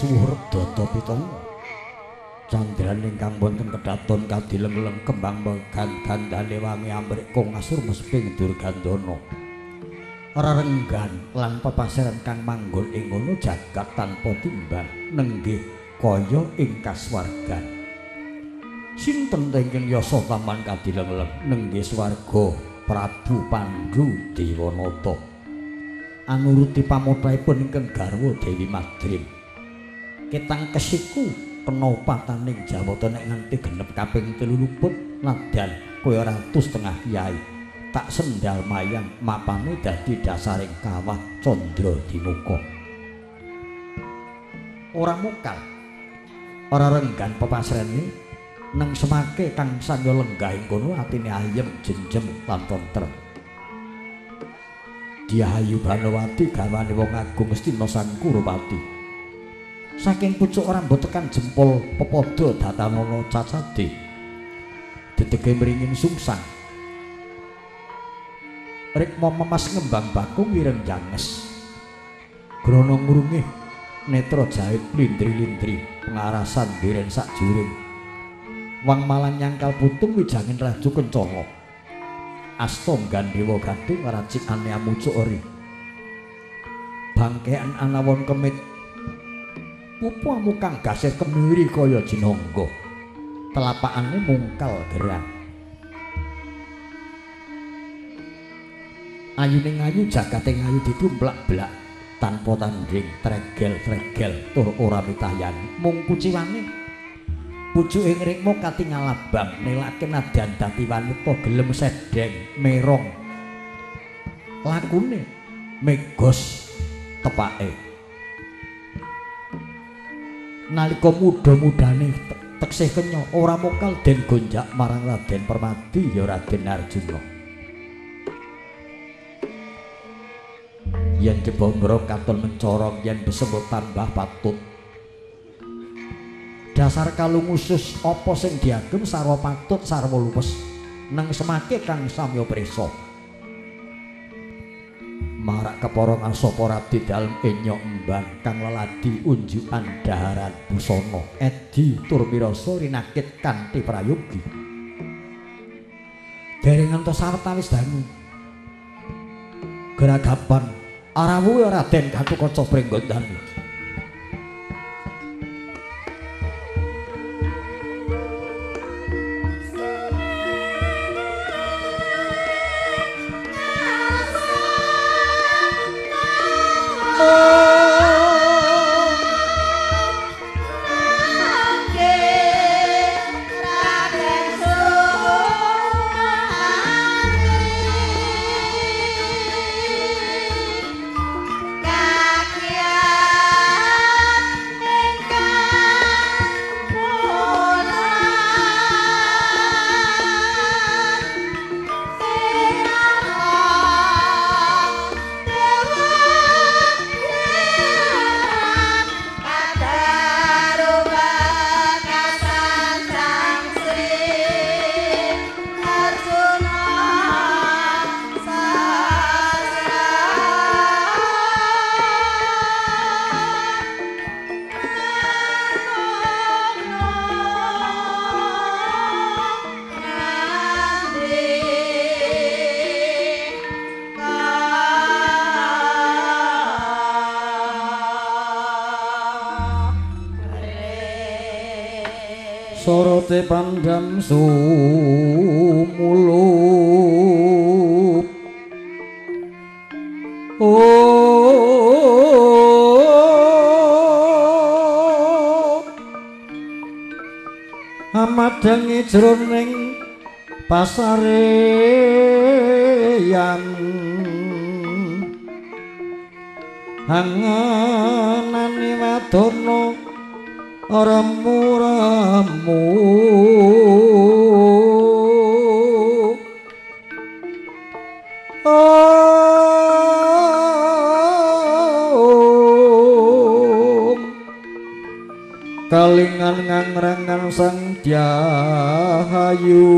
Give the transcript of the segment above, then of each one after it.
Suwur dada pitana candrane ingkang wonten kedhaton kadileng-leng kembang megan gandane wangi amrik kong asur mesping durgandana. Rerenggan lan pepaseran kang manggon ing ngono jagat tanpa timbal nenggih kaya ing kasuwargan. Sinten ingkang yasa taman kadileng-leng nenggih swarga Prabu Pandhu Dewanata. Anuruti pamothahipun ingkang garwa Dewi Madrim. Ketang kesiku kena pataning Jawata nek nganti genep kaping 3 luput nadyan kowe ratu setengah kyai. Tak sendal mayang mapane dadi dasaring kawah candra dimuka. Ora mokal, ora renggan pepasrene nang semake kang sanya lenggah ing kono atine ayem jenjem lan tentrem. Diahayu Banowati gawane wong agung Astina Sangkurupati. Saking pucuk rambut tekan jempol pepadha datanana cacade. Dedege mringin sungsang. Rikma memas ngembang bakung ireng janges. Grana ngrungih netra jahit lindri-lindri pengarasan biren sakjuring. Wang malang nyangkal putung wijangin raju kencana. Asta gandhewa gadhing racikane amucuk eri. Bangkean anawon kemit. Pupu amukang gasir kemiri kaya jinangga. Telapakane mungkal gerang. Ayuning ayu jagate ngayu ditumplak-blak tanpa tanding tregel-tregel tur ora mitayani mung kuciwane pucuke ngrikma katingal abang nelake nadyan dadi wanita gelem sedeng merong lakune megos tepake nalika muda-mudane teksih kenya ora mokal den gonjak marang Raden Permadi ya Raden Arjuna. Yen jebombrong katon mencorong yen besembut tambah patut. Dasar kalung usus apa sing diagem sarwa patut sarwa luwes nang semake kang samya prisa. Marak kepara ngasapa abdi dalem enyok emban kang leladi unjukan daharan busana edi tur mirasa rinakit kanthi prayogi. Dereng ngantos sawetawis dangu. Geragapan arawuhe Raden Gatotkaca Pringgondani. Sorote pandam sumulup oh amadangi jroning pasareyan anganane wadana remu-remu oh kalingan ngangrangan Sang Dyahayu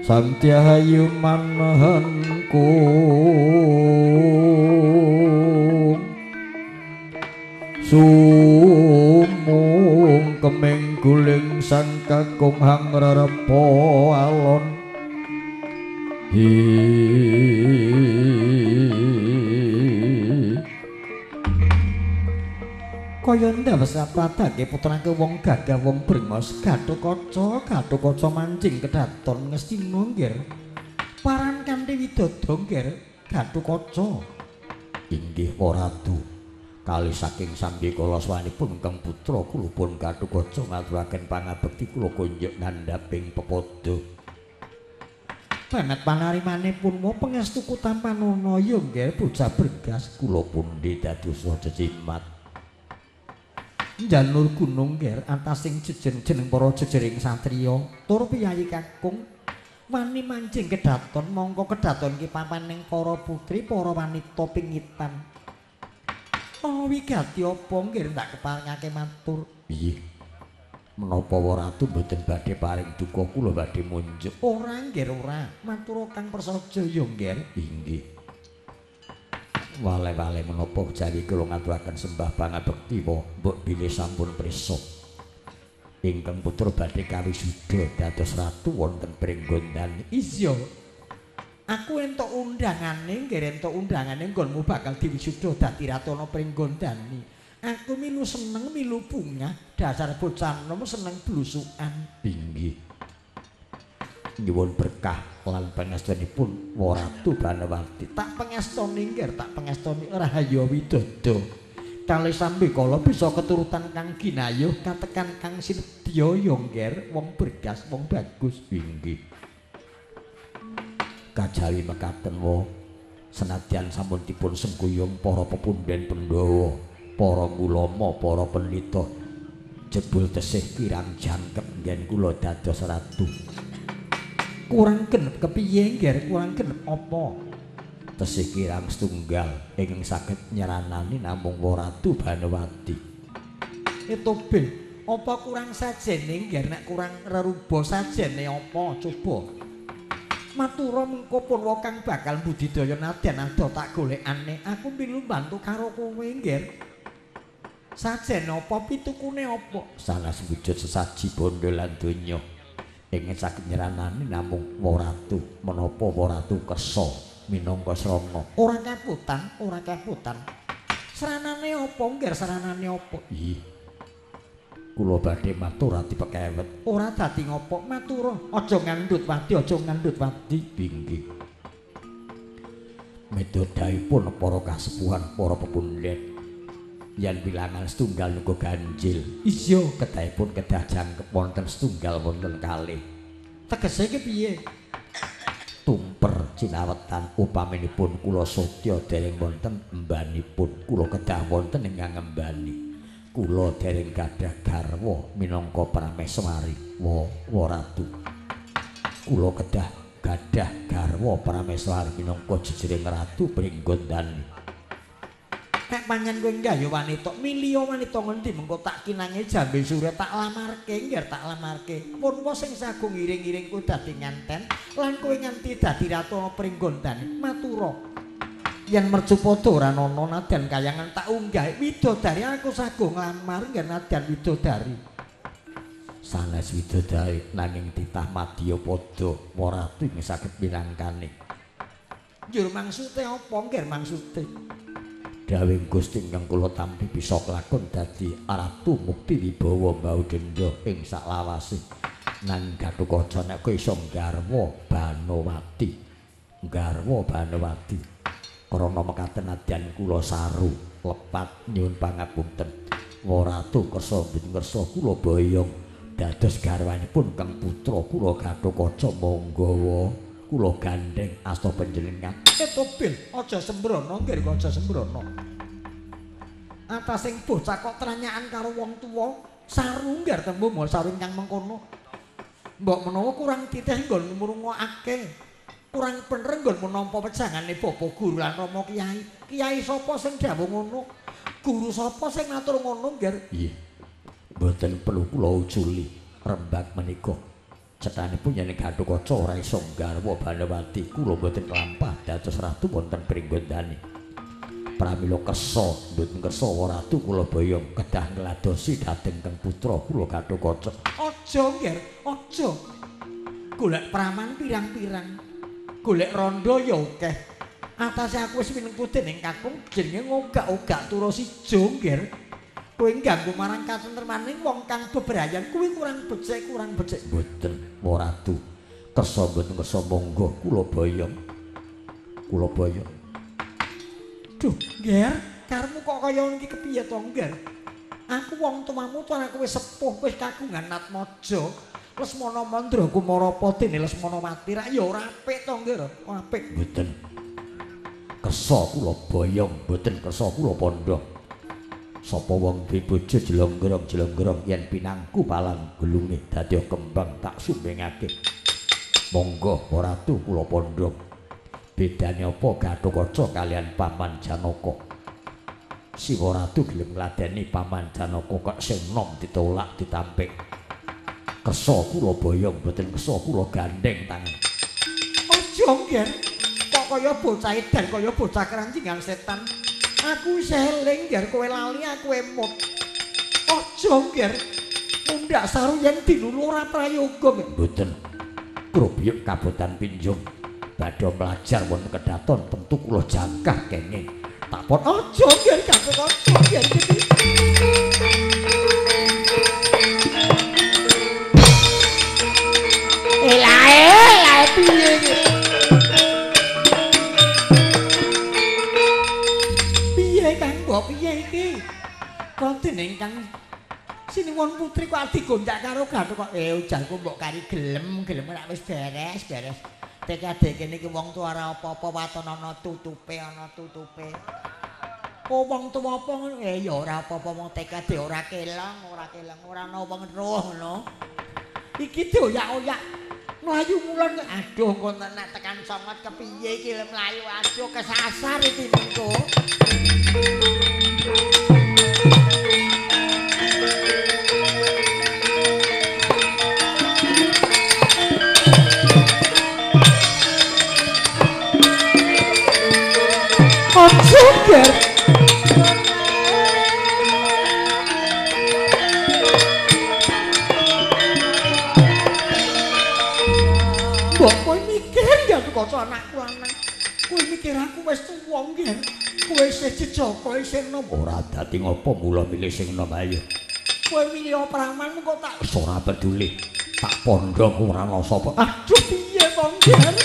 Sang Dyahayu manhanku. Sumung kemeng guling sang kakung hang rerepa alon. Kaya ndawes padake putrake wong gagah wong brengos Gatotkaca, Gatotkaca mancing kedaton Ngastina nggir. Paran kanthi widodo nggir Gatotkaca. Inggih Ratu. Kali saking sambikala swanipun Kang Putra kula pun Gatotkaca ngaturaken pangabekti kula kunjuk ngandhaping pepadha. Banget panarimanipun mo pangestu kutampanana ya nggih bocah bergas kula pundi dados cecimat. Janur gunung nggir atasing jejer jeneng para jejering satriya tur piyayi kakung wani mancing kedaton mongko kedaton ki papaning para putri para wanita pingitan. Oh wigati apa nggir tak keparengake matur. Piye? Menapa Ratu mboten badhe paring duka kula badhe munjuk? Ora nggir ora, matur Kang Prasaja ya nggir. Inggih. Wale-wale menapa jawi kula ngaturaken sembah pangabekti mbok bilih sampun prisa. Ingkang putra badhe kawisuda dados ratu wonten Pringgondani. Iya. Aku entuk undangane nggih entuk undangane nggonmu bakal diwisuda dadi ratu ana Pringgondani. Aku milu seneng milu bungah dasar bocah nom seneng blusukan. Inggih. Nyuwun berkah lan pangestunipun Ratu Banowati. Tak pangestoni nggih, tak pangestoni Rahayu Widodo. Kalih sambikala bisa keturutan kang ginayuh katekan kang sinedya ya nggih, wong bergas, wong bagus. Inggih. Kajawi mekaten wa senadyan sampun dipun sengkuyung para pepundhen Pandhawa, para ulama, para pendhita, jebul tesih kirang jangkep nggen kula dados ratu. Kurang genep kepiye nggih, kurang genep apa? Tesih kirang setunggal ingkang saged nyeranani namung Ratu Banowati. Etobil, apa kurang sajene nggih nek kurang reruba sajene apa coba? Matura mengko pun kang bakal budidaya nadyan ado tak golekane, aku milu bantu karo kowe nggih. Sajen apa pitukune apa? Sanes wujud sesaji bondo lan donya. Ingkang saged nyeranani namung Ratu menapa Ratu kersa minangka srana. Ora kaputan, ora kaputan. Sranane apa nggih, sranane apa? Ih. Kula badhe matur ati pekewet. Ora dadi ngopo matur, aja ngandhut wadi, aja ngandhut wadi. Inggih. Metodhaipun para kasepuhan, para pepundhen yen bilangan setunggal nunggu ganjil. Iya, kedahipun kedah jangkep wonten setunggal wonten kalih. Tegese iki piye? Tumper cinawetan upaminipun kula satya dereng wonten embanipun, kula kedah wonten ingkang ngembani. Kula dereng gadah garwa minangka prameswari wa ratu. Kula kedah gadah garwa prameswari minangka jejering ratu Pringgondani. Nek pancen kowe nggayuh wanita, milih wanita ngendi mengko tak kinange jambe surya tak lamarke nggih, tak lamarke. Pun wa sing sagung ngiring-ngiring kowe dadi nganten lan kowe nganti dadi ratu Pringgondani. Matura. Yen mercupada ora ana nadyan kayangan tak unggah widodari aku sagung nglamar nggih nadyan widodari. Sanes widodari nanging titah madya pada ratu ing saged minangkani. Njur maksude apa nggih maksude? Dawuh Gusti ingkang kula tampi bisa kelakon dadi ratu mukti wibawa mbau denda ing saklawase. Nanging Gatotkaca nek kowe iso nggarwa Banowati, nggarwa Banowati. Krana mekaten nadyan kula saru lepat nyuwun pangapunten. Ratu kersa mboten kersa kula boyong dados garwanipun Kang Putra kula Gatotkaca monggo wa kula gandheng asta panjenengan. Etobil, aja sembrono nggih, aja sembrono. Atasing bocah kok tranyaan karo wong tuwa, saru nggih tembung saru ingkang mengkono. Mbok menawa kurang titih nggon ngrungokake. Kurang bener nggonmu nampa wejangane bapak guru lan rama kiai. Kiai sapa sing dawuh ngono? Guru sapa sing ngatur ngono nggih? Nggih. Mboten perlu kula uculi rembag menika. Cethanipun yen Gatotkaca ora iso nggarwa Banowati, kula mboten lampah dados ratu wonten Pringgondani. Pramila kersa mboten kersa Ratu kula boyong kedah ngladosi dhateng kang putra kula Gatotkaca. Aja Ngger, aja. Golek praman pirang-pirang. Golek rondo ya akeh. Atase aku wis minengku dening kakung jenenge ngogak-ogak turu sijo Ngger. Kowe ngganggu marang katentremaning wong kang bebrayan kuwi kurang becik, kurang becik. Mboten, Ratu. Kersa mboten kersa monggo kula boyong. Kula boyong. Duh, Ngger, karepmu kok kaya ngene iki kepiye to, Ngger? Aku wong tuamu tuan aku wis sepuh, wis kagungan Natmaja. Lesmana Mandra Kumara apa dene Lesmana mati rak ya ora apik to, Ngger. Ora apik. Mboten. Kersa kula boyong, mboten kersa kula pondhong. Sapa wong duwe bojo jelonggrong-jelonggrong yen pinangku palang gelunge dadi kembang tak sumbengake. Monggo Ratu kula pondhong. Bedane apa Gatotkaca kalian Paman Janaka? Siwa Ratu gelem ngladeni Paman Janaka kok sing nom ditolak ditampik. Kersa kula boyong mboten kersa kula gandeng tangan. Aja Ngger, kok kaya bocah edan kaya bocah keranjingan setan. Aku isih eling Ngger, kowe lali aku emut. Aja Ngger, mundhak saru yen dinulu ora prayoga. Mboten. Krubiyuk kabotan pinjung. Badhe mlajar wonten kedaton tentu kula jangkah kenging. Tak pon aja Ngger Gatotkaca Ngger iki. Elae, elae piye iki? Piye Kang mbok piye iki? Kok dening Kang Sinuwun Putri kok digonjak karo Gatotkaca. Ujarku mbok kari gelem, gelem nek wis beres, beres. TKD kene iki wong tuwa ora apa-apa waton ana tutupe, ana tutupe. Oh wong tuwa apa ngono? Ya ora apa-apa wong TKD ora kelong, ora kelong, ora ana wong roh ngono. Iki dioyak-oyak mlayu mulon. Aduh engko nek tekan songot kepiye iki mlayu aduh kesasar iki mengko. Aja Ngger. Mbok kowe mikir Gatotkaca anakku lanang. Kowe mikir aku wis tuwa Ngger. Kowe isih jejaka isih enom. Ora dadi ngopo mula milih sing enom ayo. Kowe milih pramanmu kok tak ora peduli. Tak pondhong ora ana sapa. Aduh piye to Ngger?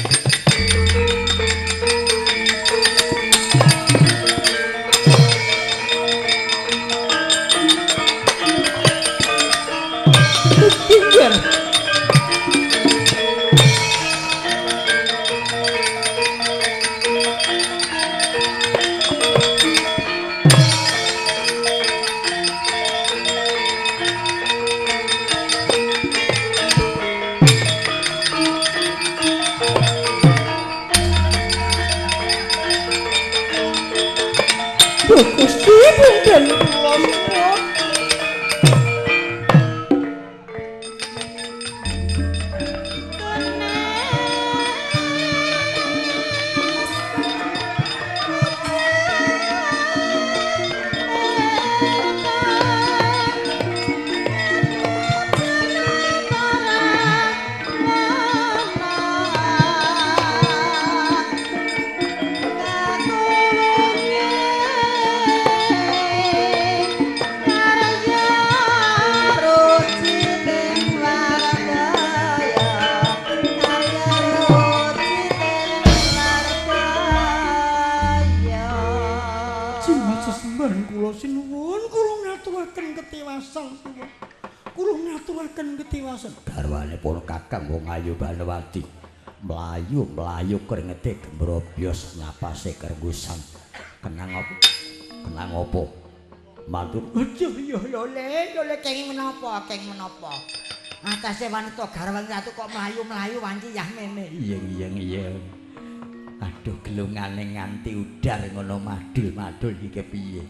Gusti punten kula suwun. Garwane para kakang wong ayu Banowati mlayu-mlayu kringete gembrobyos napase kergusan. Kenang apa? Kenang apa? Matur. Aduh ya lho le kenging menapa? Kenging menapa? Atase wanita garwane ratu kok mlayu-mlayu wanci yah mene. Iya iya iya. Aduh gelungane nganti udar ngono madul-madul iki kepiye?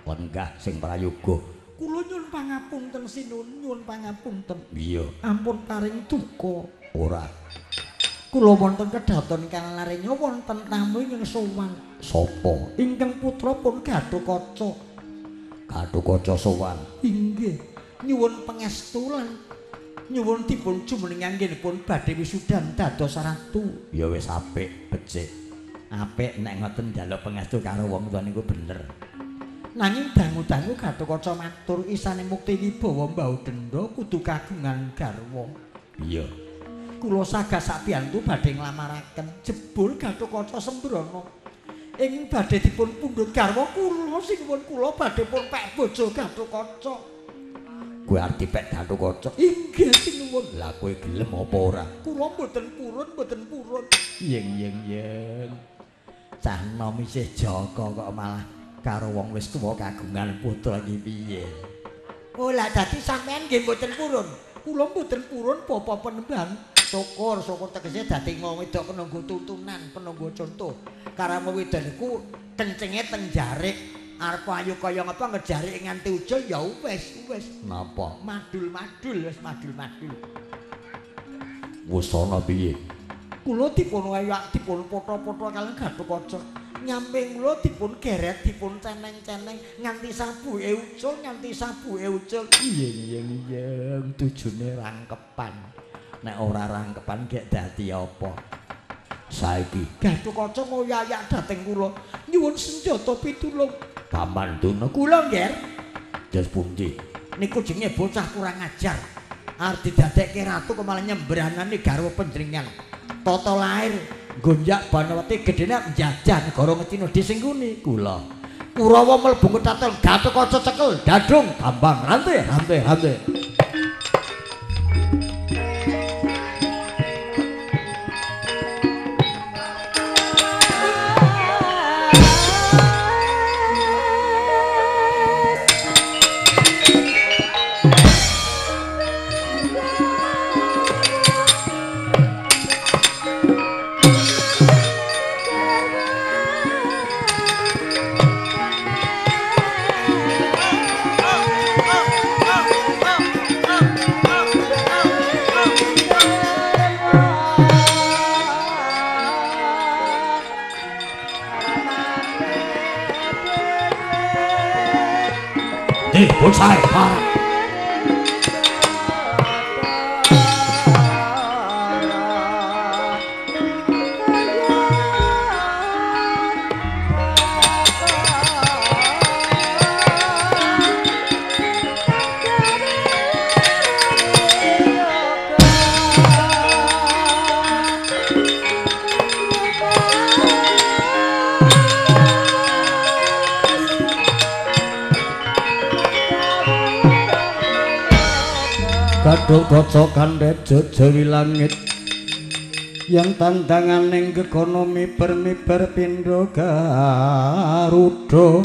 Lenggah sing prayoga. Kula nyuwun pangapunten sinun, nyuwun pangapunten. Iya. Ampun paring duka. Ora. Kula wonten kedaton Kalarenya wonten tamu ingkang sowan. Sapa? Ingkang putra pun Gatotkaca. Gatotkaca sowan. Inggih. Nyuwun pangestu lan nyuwun dipun jumenengan anggenipun badhe wisudan dados ratu. Ya wis apik, becik. Apik nek ngoten njaluk pangestu karo wong tuwa niku bener. Nanging dangu-dangu Gatotkaca matur isane mukti wibawa mbau denda kudu kagungan garwa. Iya. Kula sagah sabiyantu badhe nglamaraken jebul Gatotkaca sembrono. Ing badhe dipun pundhut garwa kula sinuwun kula badhe pun pek bojo Gatotkaca. Kowe arep dipek Gatotkaca? Inggih sinuwun. Lah kowe gelem apa ora? Kula mboten purun, mboten purun. Yeng yeng yeng. Cah nom isih jaka kok malah karo wong wis tuwa kagungan putra iki piye? Oh lah dadi sampean nggih mboten purun. Kula mboten purun bapa penemban. Syukur, syukur tegese dadi wong wedok kena nggo tuntunan, kena nggo contoh. Karo wong wedok niku kencenge teng jarik. Arep ayu kaya ngapa ngejarik nganti ujul ya wis, wis. Napa? Madul-madul wis madul-madul. Wusana piye? Kula dipun ayak dipun potho-potho kaliyan Gatotkaca. Nyamping kula dipun geret, dipun ceneng-ceneng nganti sabuke ucul, nganti sabuke ucul. Iyeng iyeng iyeng tujune rangkepan. Nek ora rangkepan gek dadi apa? Saiki Gatotkaca ngoyayak dhateng kula nyuwun senjata pitulung. Paman Duna kula nggih. Dos pundi? Niku jenenge bocah kurang ajar. Arep didadekke ratu kok malah nyembranane garwa panjenengan. Tata lair gonjak Banawati gedene njajah negara Ngastina disingguni kula. Kurawa mlebu ketaton Gatotkaca cekel dadung gambang rante rante rante. Bocah parah. Gatotkaca kandhet jawi langit yang tandanganing gegono miber-miber pindha garuda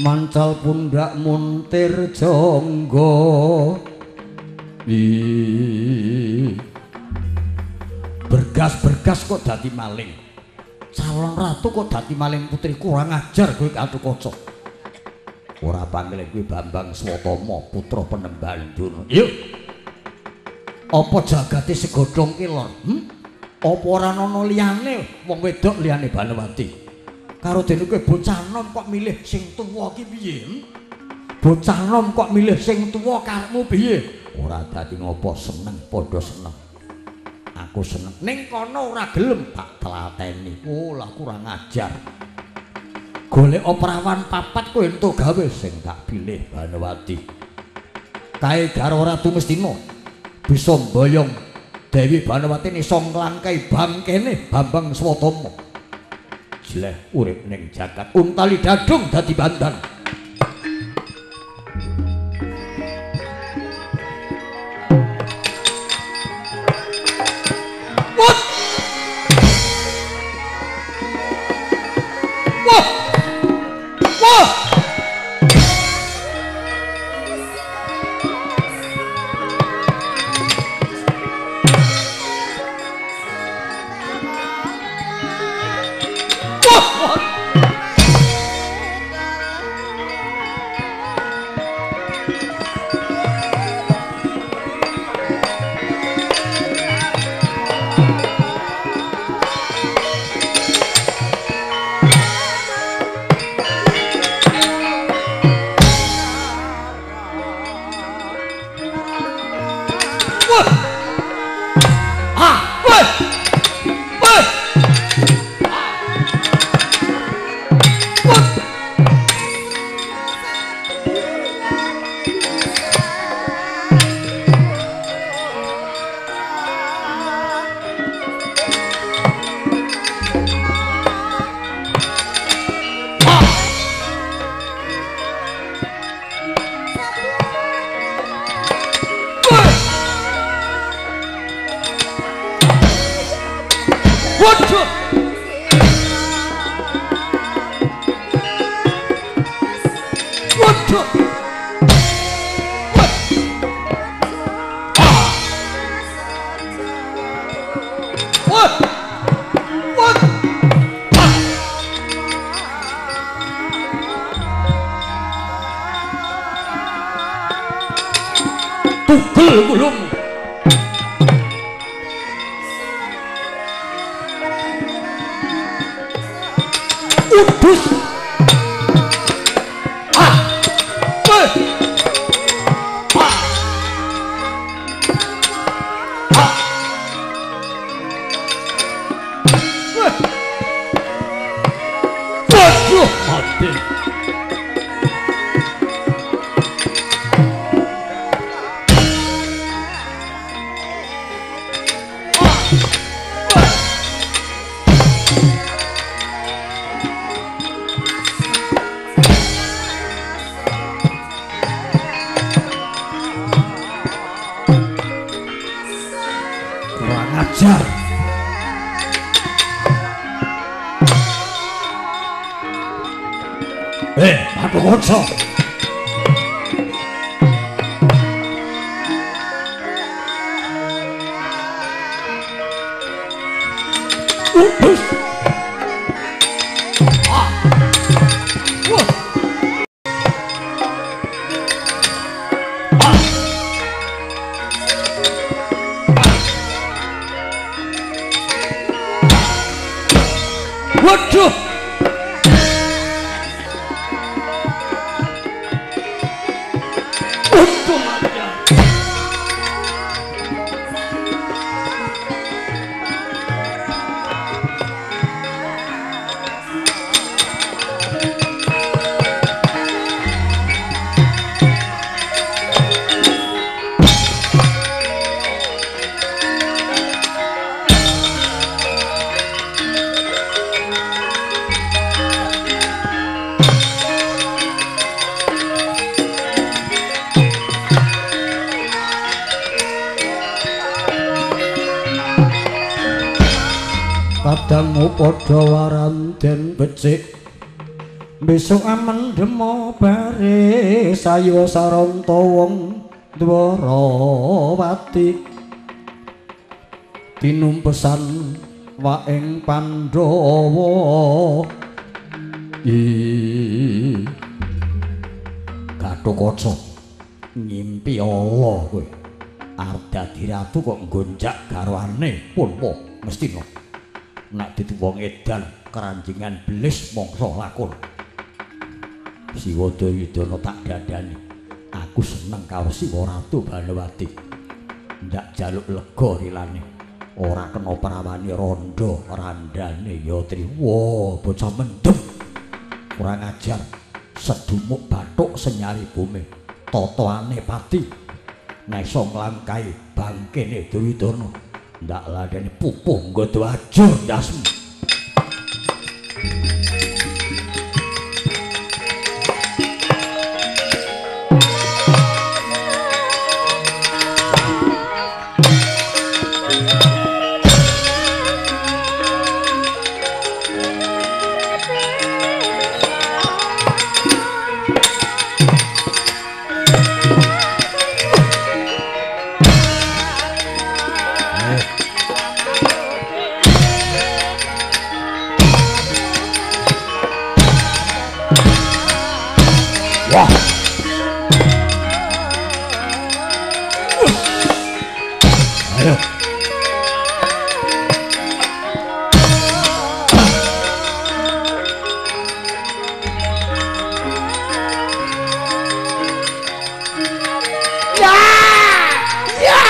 mancal pundak muntir jangga. Bergas-bergas kok dadi maling. Calon ratu kok dadi maling putri, kurang ajar kowe Gatotkaca. Ora panggil kuwi Bambang Swatama putra Penemban Durna. Yuk. Apa jagate segodhong kelor? Apa ora ana liyane wong wedok liyane Banawati? Karo dene kowe bocah nom kok milih sing tuwa ki piye? Bocah nom kok milih sing tuwa karepmu piye? Ora dadi ngopo seneng padha seneng. Aku seneng. Ning kono ora gelem tak tlateni. Oh, lah kurang ajar. Golek perawan papat kowe entuk gawe sing tak pilih Banawati. Kae garwa Ratu Ngastina bisa mboyong Dewi Banawati iso nglangkai bangkene Bambang Swatama. Jleh urip ning jagat untali dadung dadi bandan. Wah! Wah! Wah! Wah! Tugel gulung. Udus. Ah. Eh. Ah. Ah. Eh. Waduh, mati. Ajar. Gatotkaca. Udus. Ah. Wah. Ah. Waduh. Untung aja. Kadangmu padha waranden becik besok amendemo bare sayo saranta wong Dwarawati tinumpesan waeng Pandhawa. Gatotkaca ngimpi ala kowe arep dadi ratu kok nggonjak garwane punpa mestina nek dadi wong edan keranjingan belis mangsa lakon. Siwa Duryudana tak dandani, aku seneng karo Siwa Ratu Banowati. Ndak jaluk lega rilane, ora kena prawane rondo randane ya triwa bocah mendem kurang ajar sedumuk bathuk senyari bumi totoane pati nek iso nglangkai bangkene Duryudana. Ndak ladeni pupuh nggodho ajur ndasmu. Wah. Ayo. Ya! Ya!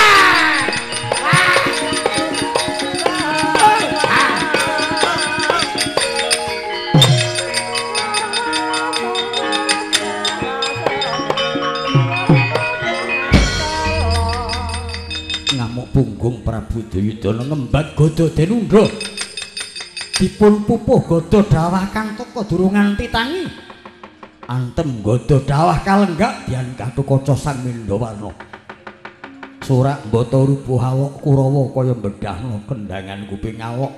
Ngamuk punggung Prabu Duryudana ngembat gada Denundra. Dipun pupuh gada dawah kang teka durung nganti tangi. Antem gada dawah kalenggak dian Gatotkaca sang Mindawarna. Surak mbata rubuh awak Kurawa kaya mbedahna kendhangan kuping awak.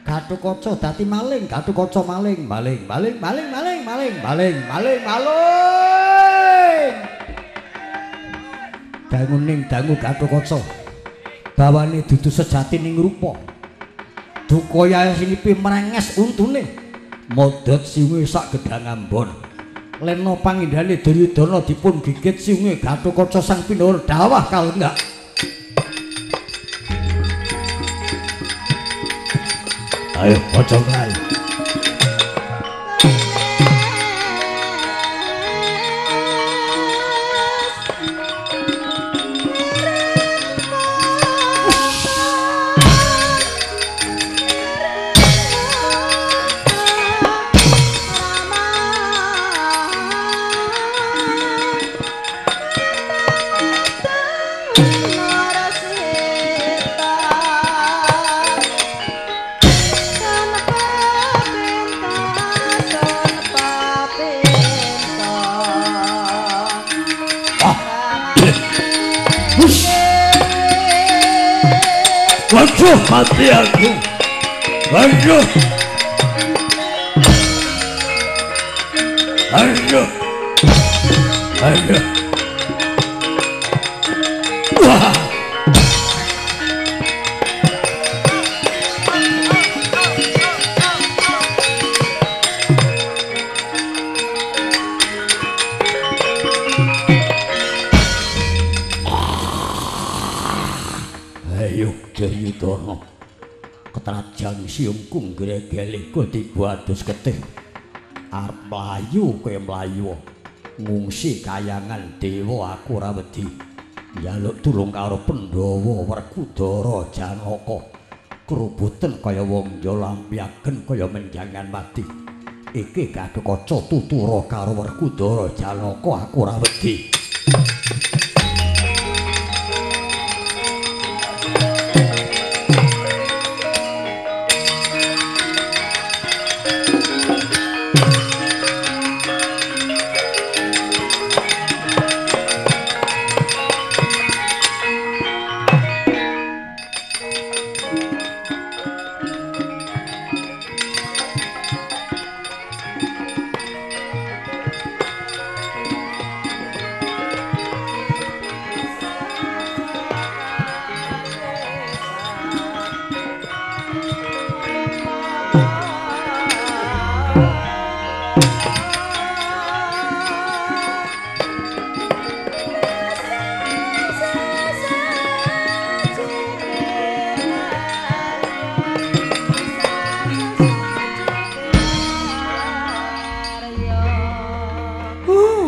Gatotkaca dadi maling, Gatotkaca maling, maling, maling, maling, maling, maling, maling, maling, maling. Danguning dangu Gatotkaca. Bawane dudu sejati ning rupa. Duka yasinipi mrenges untune. Modhot siwe sak gedhang ambon. Lena pangindhane Duryudana dipun gigit siunge Gatotkaca sang pinur dawah kalenggak. Ayo aja mlayu. Waduh, mati aku. Waduh. Aduh. Aduh. Wah. Ayo Duryudana, ketrajan siungku gregele tiba adus getih. Arep mlayu kowe mlayu. Ngungsi kayangan dewa aku ora wedi. Njaluk tulung karo Pandhawa Werkudara Janaka. Krubuten kaya wong njolampiaken kaya menjangan mati. Iki Gatotkaca tutura karo Werkudara Janaka aku ora wedi.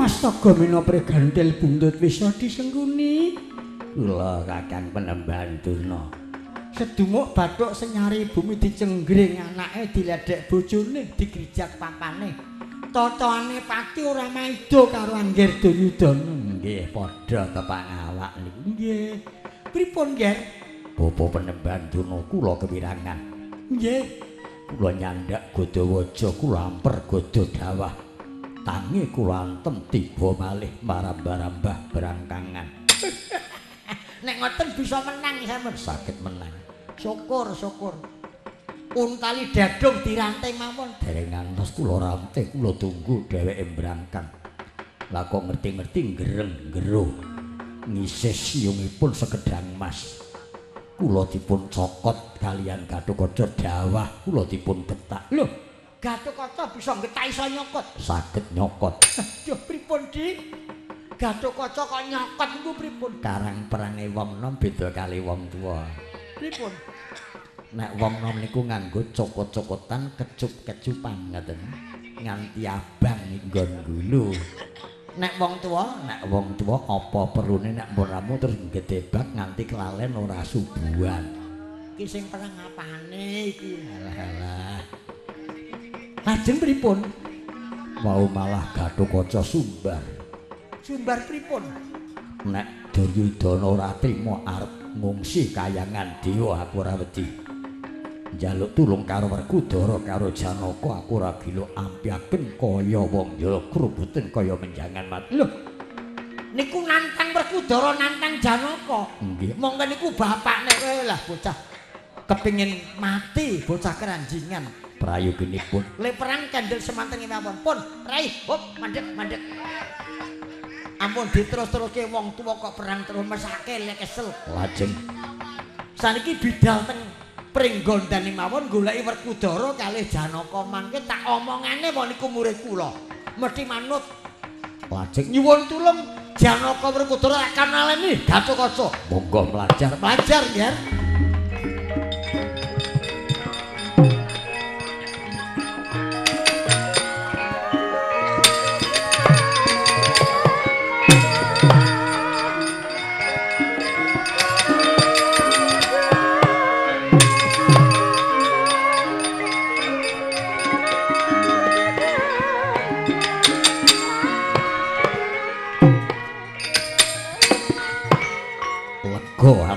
Astaga mina pregantil buntut wis disengguni. Kula Kakang Penemban Durna. Sedunguk bathuk senyari bumi dicenggring anake diledhek bojone digrijak papane. Totone pati ora maida karo Angger Duryudana. Nggih padha tepak awak niku. Nggih. Pripun, Nger? Bapa Penemban Durna kula kewirangan. Nggih. Kula nyandak Godawaja kula amper goda dawah. Tangi kula antem tiba malih marambah-rambah berangkangan. Nek ngoten bisa menang sampeyan. Saged menang. Syukur, syukur. Untali dadung dirantai mawon. Dereng ngantos kula rantai, kula tunggu dheweke mbrangkang. Lah kok ngerti-ngerti gereng-geruh. Ngisih siungipun sekedhang mas. Kula dipun cokot kalian Gatotkaca dawah, kula dipun getak. Lho, Gatotkaca bisa nggetak iso nyokot. Saged nyokot. Aduh, pripun, Dik? Gatotkaca kok nyokot niku pripun? Karang perange wong nom beda kali wong tuwa. Pripun? Nek wong nom niku nganggo cokot-cokotan, kecup-kecupan ngoten. Nganti abang nggon gulu. Nek wong tuwa, nek wong tuwa apa perlune nek mbon ramu terus ngedebak nganti kelalen ora subuhan. Iki sing perang apane iki? Alah alah. Lajeng pripun? Wau malah Gatotkaca sumbar. Sumbar pripun? Nek Duryudana ora trima arep ngungsi kayangan dewa aku ora wedi. Njaluk tulung karo Werkudara karo Janaka aku ora gila ampyaken kaya wong ya krubuten kaya menjangan mati. Lho. Niku nantang Werkudara nantang Janaka. Nggih. Monggo niku bapakne kowe lah bocah kepingin mati bocah keranjingan. Prayoginipun. Le perang kendel semanten mawon. Pun, rai, hop, mandek, mandek. Ampun diterus-teruske wong tuwa kok perang terus mesake lek kesel. Lajeng saniki bidal teng Pringgondani mawon goleki Werkudara kalih Janaka mangke tak omongane wong niku murid kula. Mesti manut. Lajeng nyuwun tulung Janaka Werkudara akan naleni Gatotkaca. Monggo mlajar, mlajar nggih.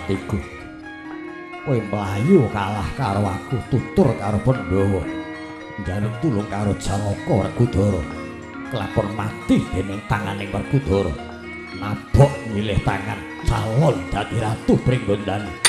Atiku kowe mlayu kalah karo aku, tutur karo Pandhawa, njaluk tulung karo Janaka Werkudara, kelakon mati dening tanganing Werkudara, nabok nyilih tangan calon dadi ratu Pringgondani.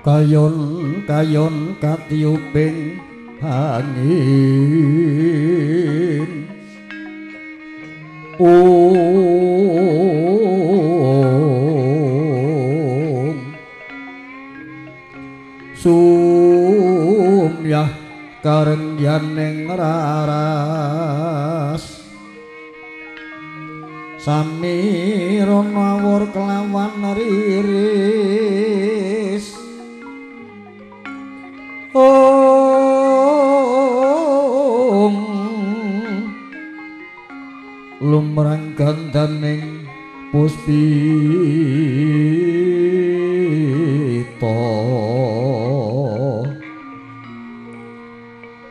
Kayon kayon katiyuping angin, ung sumyah karengyaning raras, samirono awur kelawan riris. Om lumrang gandaning puspita,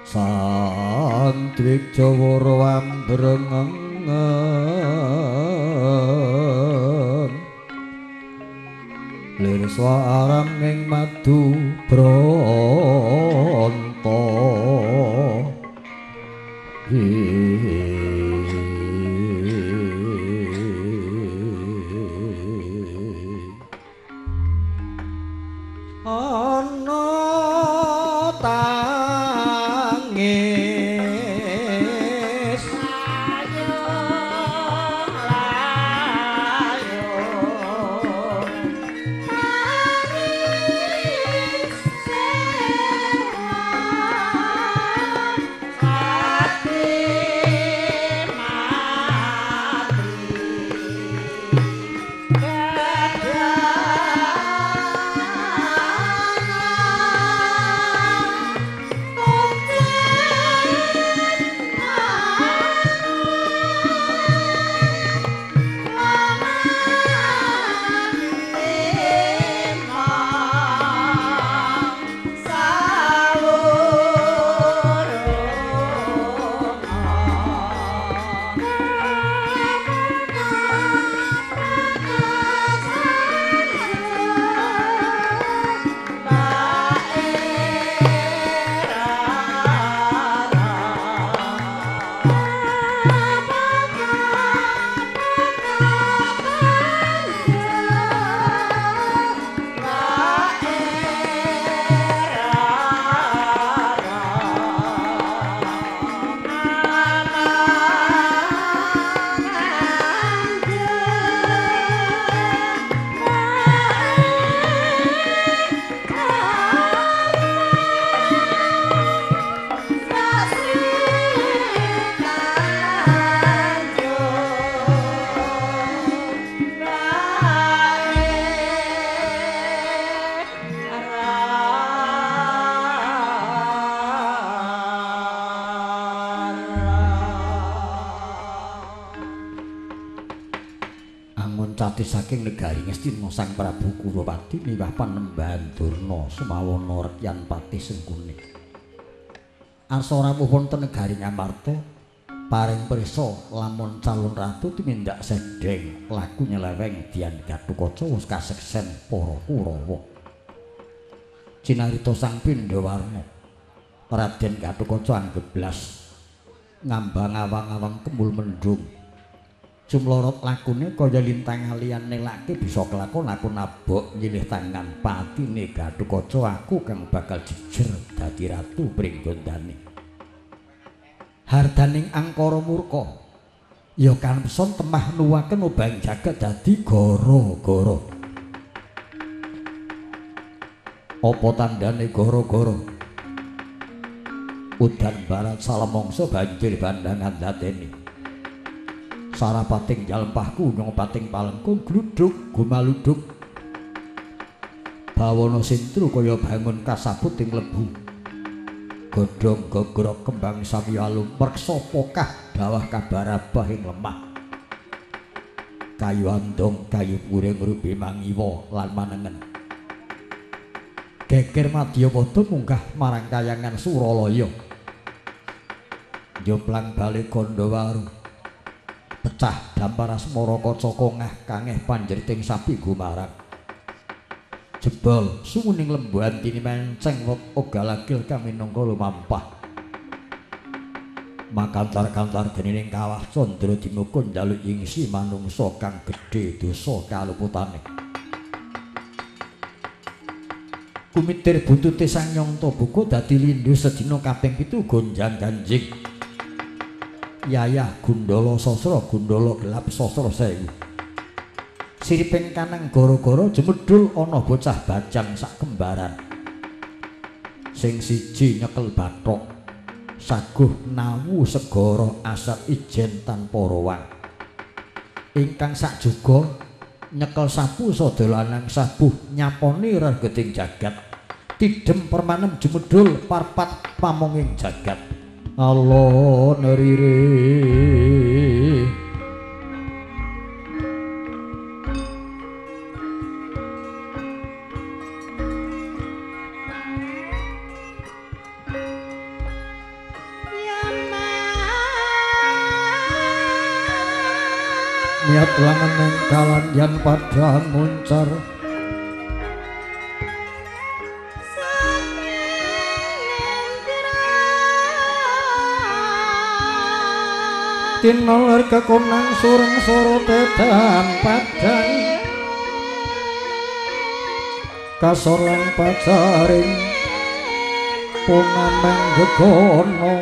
santwik jawara ambrengen, lir swaraming madu bronto. Ana tangis layo. Nguncati saking negari Ngastina Sang Prabu Kurupati miwah panembahan Durna semawana rekyan patih Sengkuni. Arsa rawuh wonten negari Ngamarta paring prisa lamun calon ratu tumindak sedeng laku nyeleweng dian Gatotkaca wis kaseksen para Kurawa. Cinarita Sang Pindhawarna Raden Gatotkaca anggeblas ngambang awang-awang kembul mendung. Jumlorot lakune kaya lintang alian nelake bisa kelakon aku nabok nyilih tangan patine Gatotkaca aku kang bakal jejer dadi ratu Pringgondani. Hardaning angkara murka ya kanepson temah nuwaken obahing jagat dadi gara-gara. Apa tandane gara-gara? Udan barat salamangsa banjir bandangan dadeni. Sarapating jalempahku nyong pating palengkung gluduk gumaluduk. Bawana sintru kaya bangun kasabut ing lebu. Godhong gogrok kembang sami alum preksa pokah dawah kabarabah ing lemah. Kayu andong kayu puring rubi mangiwa lan manengen. Geger madyapada munggah marang kayangan Suralaya. Jomplang bali Gandawaru. Pecah dampar asmara kaca kongah kangeh panjeriting sapi gumarang. Jebol sumuning lembu antini menceng wot ogalagil kang minangka lumampah. Makantar-kantar genining kawah candra dimuka njaluk ingsi manungsa kang gedhe dosa kaluputane. Kumitir buntute Sang Nyangta Buka dadi lindhu sedina kaping 7 gonjang-ganjing. Yayah gundala sasra gundala gelap sasra sewu. Siriping kanang gara-gara jemedul ana bocah bajang sak kembaran. Sing siji nyekel bathok saguh nawu segara asat ijen tanpa rowang. Ingkang sak juga nyekel sapu sada lanang sabuh nyaponi regeting jagat. Tidem permanem jemedul parpat pamonging jagat. Alon rire niat langen kalan yan padang muncar. Tinoler kekonang sureng sorote dan padang kasor lan pacaring punameng gegono.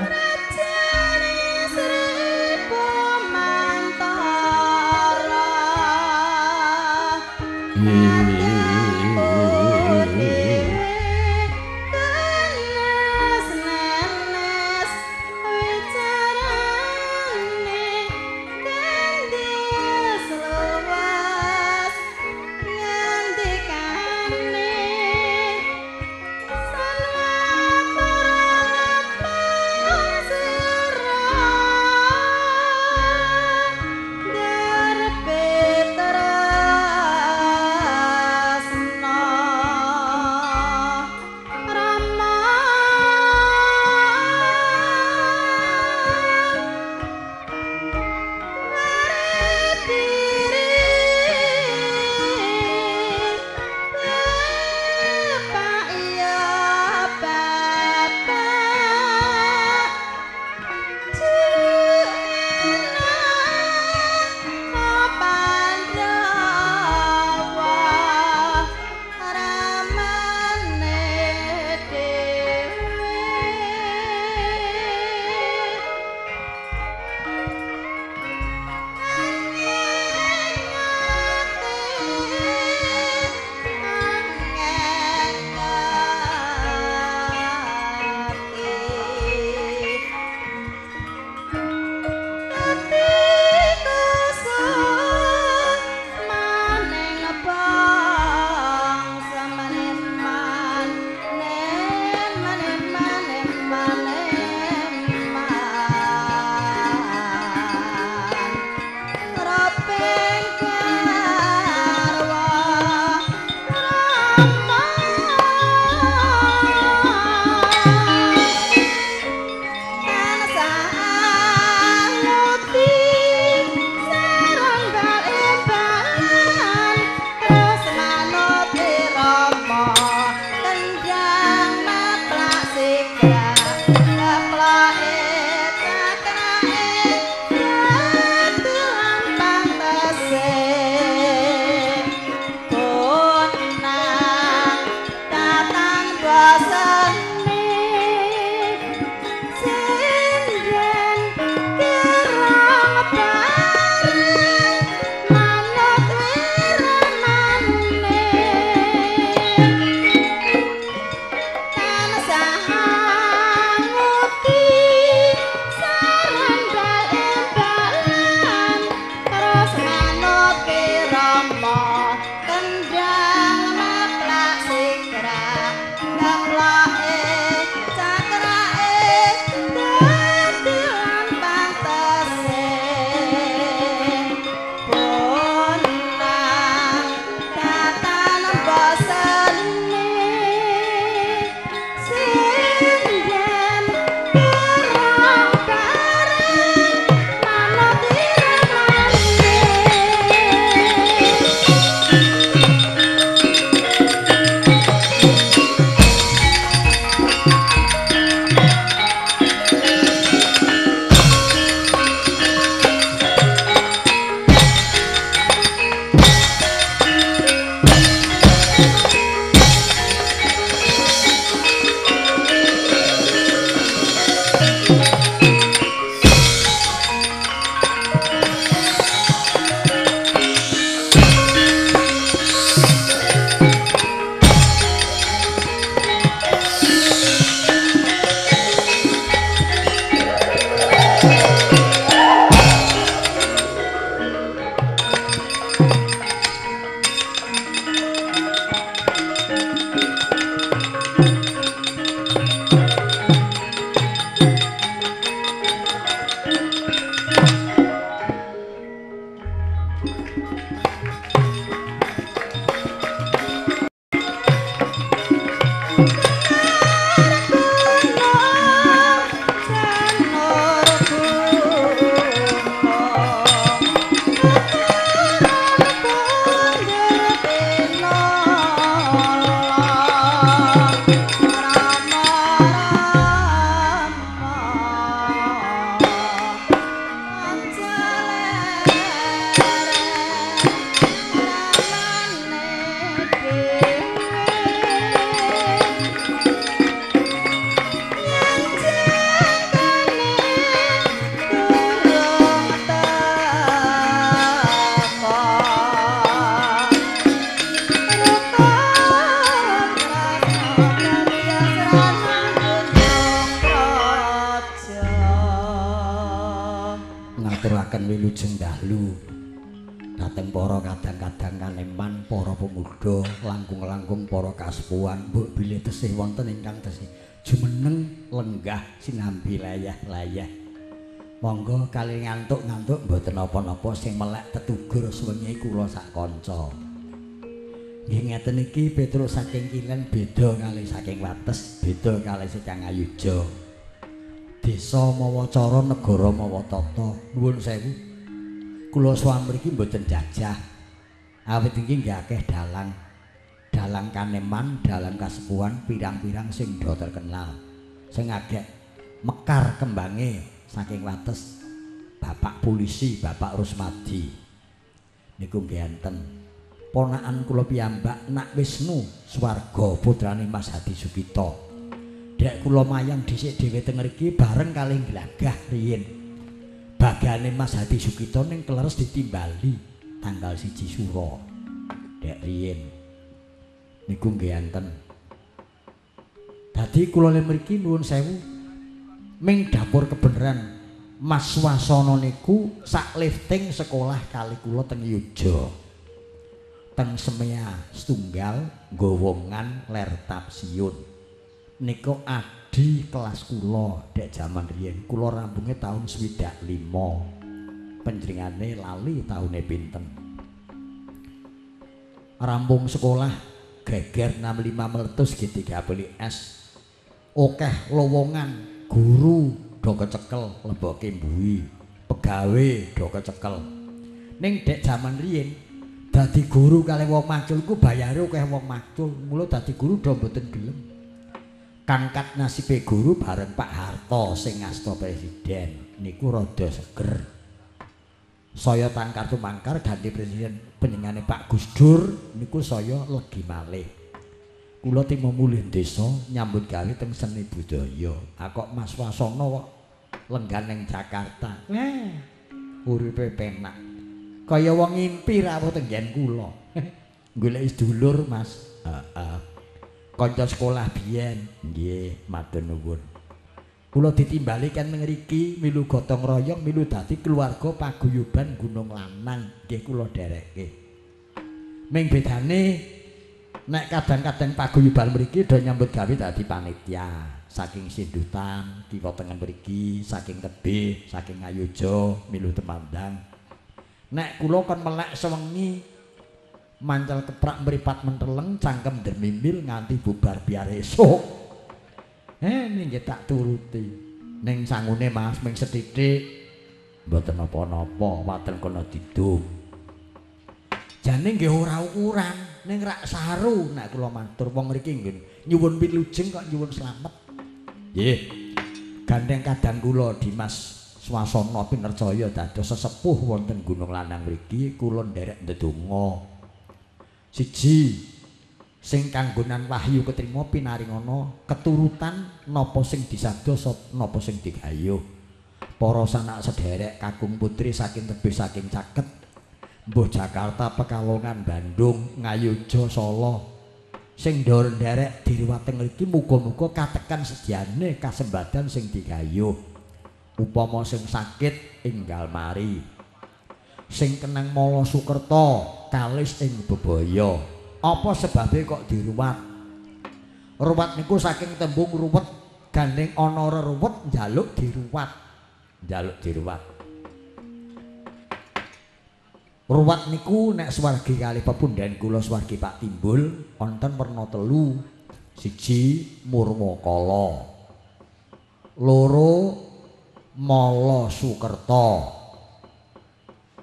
Ngaturaken wilujeng dalu dhateng para kadang-kadang kaneman, para pemuda, langkung-langkung para kasepuhan, mbok bilih tesih wonten ingkang tesih jumeneng lenggah sinambi layah-layah. Monggo kali ngantuk-ngantuk mboten napa-napa sing melek tetugur sewengi kula sak kanca. Nggih ngeten iki Petruk saking kilen beda kali saking wates, beda kali saking Ngayuja. Desa mawa cara, negara mawa tata. Nuwun sewu. Kula sowan mriki mboten jajah. Awit iki nggih akeh dalang. Dalang kaneman, dalang kasepuhan pirang-pirang sing do terkenal. Sing agek mekar kembange saking wates Bapak Polisi, Bapak Rusmadi. Niku nggih enten. Ponakan kula piyambak Nak Wisnu swarga putrane Mas Hadi Sukito. Dek kula mayang dhisik dhewe teng mriki bareng kalih glagah riyin. Bagane Mas Hadi Sukito ning kleres ditimbali tanggal 1 Suro. Dek riyin. Niku nggih enten. Dadi kula le mriki nuwun sewu ming dapur kebenaran Mas Wasono niku sak lifting sekolah kali kula teng Yuja. Teng Semea setunggal Gowongan ler Tapsiun. Niku adi kelas kula dek jaman riyin. Kula rambunge taun 65. Panjenengane lali taune pinten. Rampung sekolah geger 65 meletus G30S. Okeh lowongan guru do kecekel leboke mbuwi, pegawe do kecekel. Ning dek jaman riyin dadi guru kalih wong macul ku bayare akeh wong macul, mula dadi guru do mboten gelem. Kangkat nasibe guru bareng Pak Harto sing ngasta presiden niku rada seger. Saya tangkar tumangkar ganti presiden panjenengane Pak Gus Dur niku saya legi malih. Kula timo mulih desa nyambut gawe teng seni budaya. Ah kok Mas Wasono kok lenggan ning Jakarta. Uripe penak. Kaya wong ngimpi rawuh teng nggen kula. Golek sedulur Mas. Heeh. Kanca sekolah biyen. Nggih, matur nuwun. Kula ditimbali kan ngriki milu gotong royong milu dadi keluarga paguyuban Gunung Lanang. Nggih kula dherekke. Ming bedane nek kadang-kadang paguyuban mriki do nyambut gawe dadi panitia. Saking Sindutan, kiwa tengen mriki, saking Tebih, saking Ngayuja, milu Temandang. Nek kula kon melek sewengi mancal keprak mripat menteleng cangkem ndemimil nganti bubar biar esuk. Nggih tak turuti. Ning sangune Mas ming sethithik mboten napa-napa, waten kono didum. Jane nggih ora ukuran, ning rak saru nek kula matur wong mriki nggih nyuwun wilujeng kok nyuwun slamet. Nggih. Gandeng kadang kula Dimas Swasono pinercaya dados sesepuh wonten Gunung Lanang mriki kula nderek ndedonga. Siji sing kanggonan wahyu ketrima pinaringana keturutan napa sing disabda napa sing digayuh. Para sanak sederek kakung putri saking tebih saking caket mbuh Jakarta, Pekalongan, Bandung, Ngayogya, Solo sing nderek diriwat teng mriki muga-muga katekan sediane kasembadan sing digayuh. Upama sing sakit enggal mari, sing kenang mala sukerta kalis ing bebaya. Apa sebabe kok diruwat? Ruwat niku saking tembung ruwet, gandeng ana reruwet njaluk diruwat, njaluk diruwat. Ruwat niku nek swargi kalih pepundhen kula swargi Pak Timbul wonten werna telu. Siji Murwakala, loro Mala Sukerta,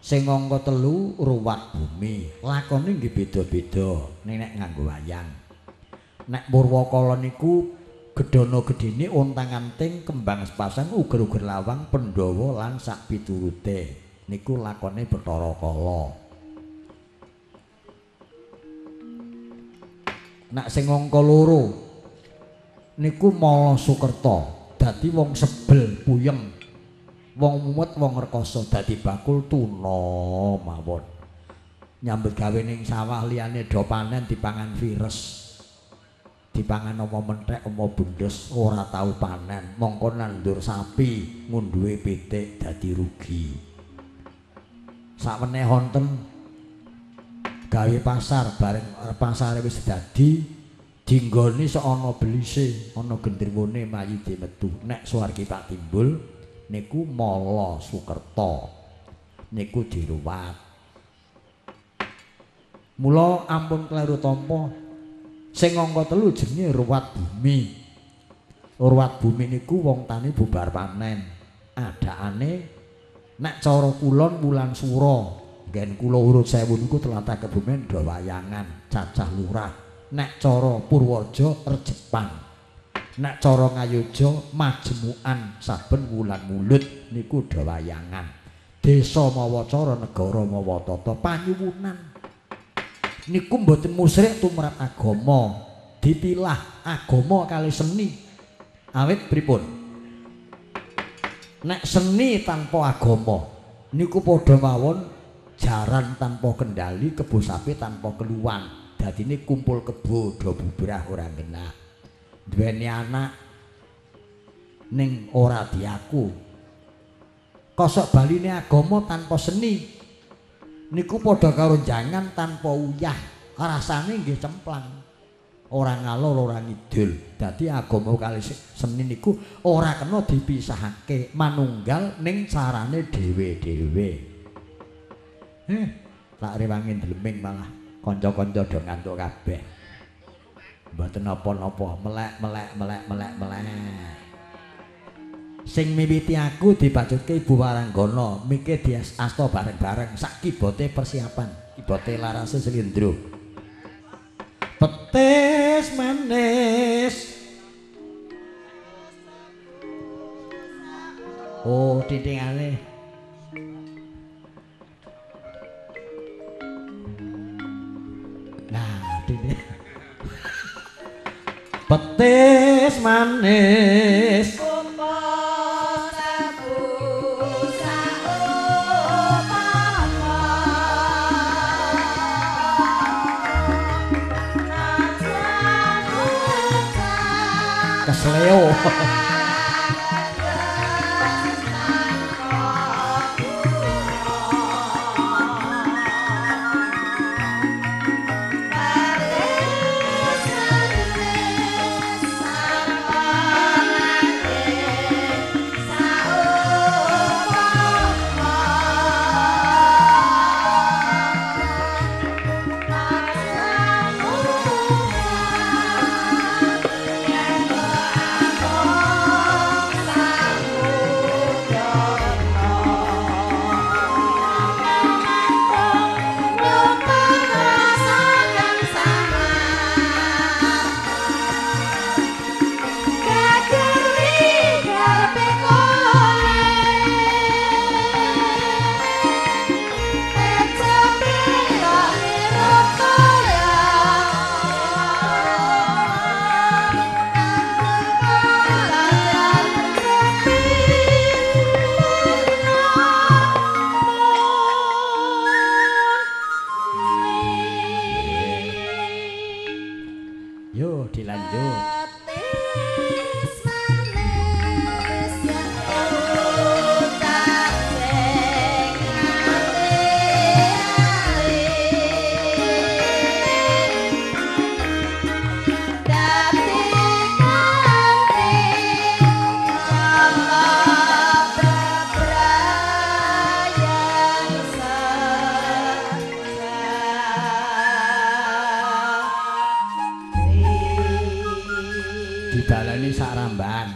sing angka telu ruwat bumi. Lakone nggih beda-beda ning nek nganggo wayang. Nek Murwakala niku gedana gedene ontang-anting kembang sepasang uger-uger lawang Pandhawa lan sak piturute. Niku lakone Bathara Kala. Nek sing angka loro niku Mala Sukerta, dadi wong sebel puyeng, wong mumet, wong rekoso, dadi bakul tuna mawon. Nyambut gawe ning sawah liyane do panen dipangan virus, dipangan apa menthek apa bundes ora tau panen, mongko nandur sapi ngunduhe pitik dadi rugi. Sakwene wonten gawe pasar bareng pasare wis dadi dinggoni sok ana belise, ana gendruwone mayite metu. Nek swargi Pak Timbul niku Mala Sukerta niku diruwat. Mula ampun kleru tampa sing angka 3 jenenge ruwat bumi. Ruwat bumi niku wong tani bubar panen. Adakane nek cara kulon wulan sura, nggen kula urut sewu niku tlatah Kebumen do wayangan cacah lurah. Nek cara Purworejo rejepan. Nek cara Ngayogya majemukan saben wulan mulut niku do wayangan. Desa mawa cara, negara mawa tata panyuwunan. Niku mboten musyrik tumrap agama, dipilah agama kali seni. Awit pripun? Nek seni tanpa agama niku padha mawon jaran tanpa kendali, kebo sapi tanpa keluwan. Dadine kumpul kebo do bubrah ora genah. Duweni anak ning ora diaku. Kosok baline agama tanpa seni niku padha karo jangan tanpa uyah, rasane nggih cemplang, ora ngalor ora ngidul. Dadi agama kali seni niku ora kena dipisahake, manunggal ning carane dhewe-dhewe. Tak rewangi ndleming malah kanca-kanca do ngantuk kabeh. Mboten napa-napa, melek melek melek melek melek. Sing miwiti aku dibacutke Ibu Waranggana, mike diasta bareng-bareng sak kibote persiapan, kibote larase slendro. Petis manis. Oh, titingane. Nah, titing. Petis manis. Kesleo. Dibaleni sak ramban.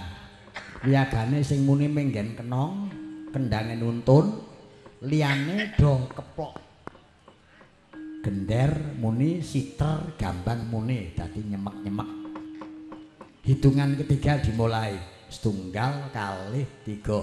Wiyagane sing muni menggen kenong, kendange nuntun, liyane do keplok. Gender muni, siter gambang muni, dadi nyemek-nyemek. Hitungan ketiga dimulai. 1, 2, 3.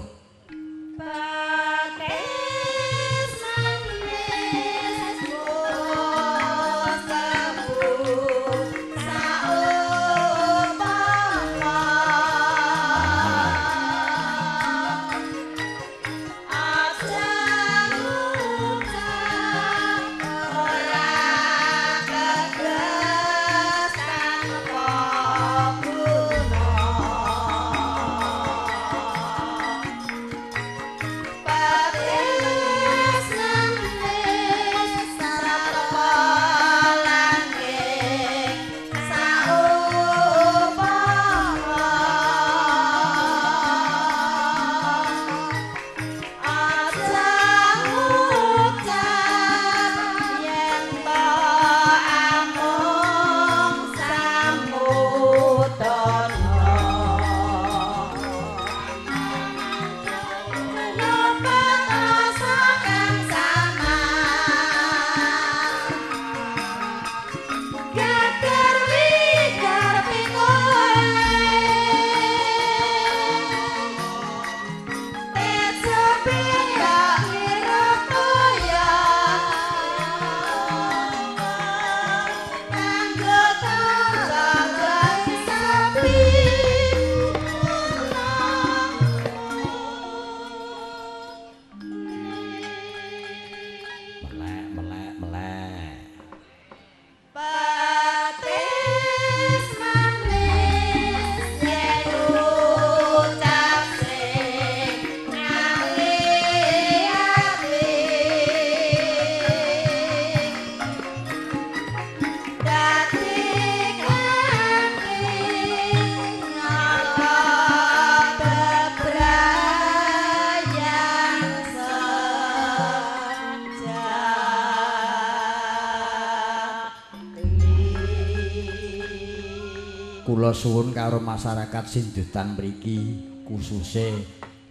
Kula suwun karo masyarakat Sindutan mriki khususe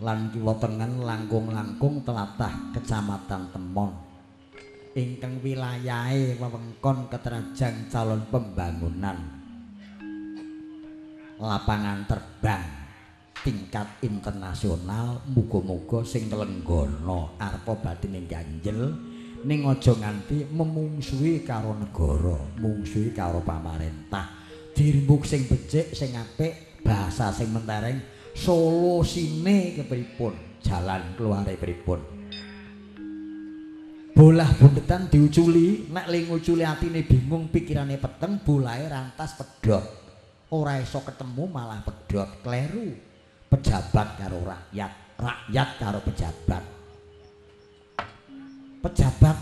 lan kiwa tengen langkung-langkung tlatah Kecamatan Temon ingkang wilayahe wewengkon Ketrajang calon pembangunan lapangan terbang tingkat internasional. Muga-muga sing lenggana arpa batine ganjel ning aja nganti memungsuhi karo negara, mungsuhi karo pamarentah. Dirembuk sing becik, sing apik, bahasa sing mentereng, solusine kepripun, jalan keluare pripun. Bolah bundetan diuculi, nek le nguculi atine bingung, pikirane peteng, bolahe rantas pedhot. Ora iso ketemu malah pedhot, kleru. Pejabat karo rakyat, rakyat karo pejabat. Pejabat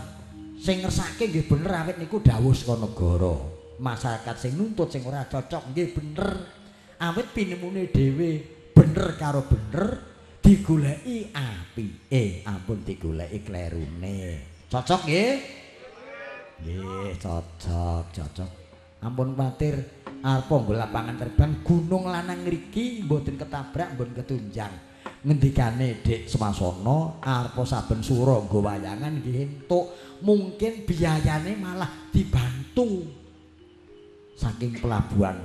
sing ngersake nggih bener awit niku dawuh saka negara. Masyarakat sing nuntut sing ora cocok nggih bener awit pinemune dhewe bener karo bener digoleki apike, ampun digoleki klerune. Cocok nggih? Nggih, cocok, cocok. Ampun kuwatir arep nggo lapangan terbang gunung lanang ngriki mboten ketabrak, mboten ketunjang. Ngendikane Dik Swasono arep saben sura nggo wayangan nggih entuk, mungkin biayane malah dibantu saking pelabuhan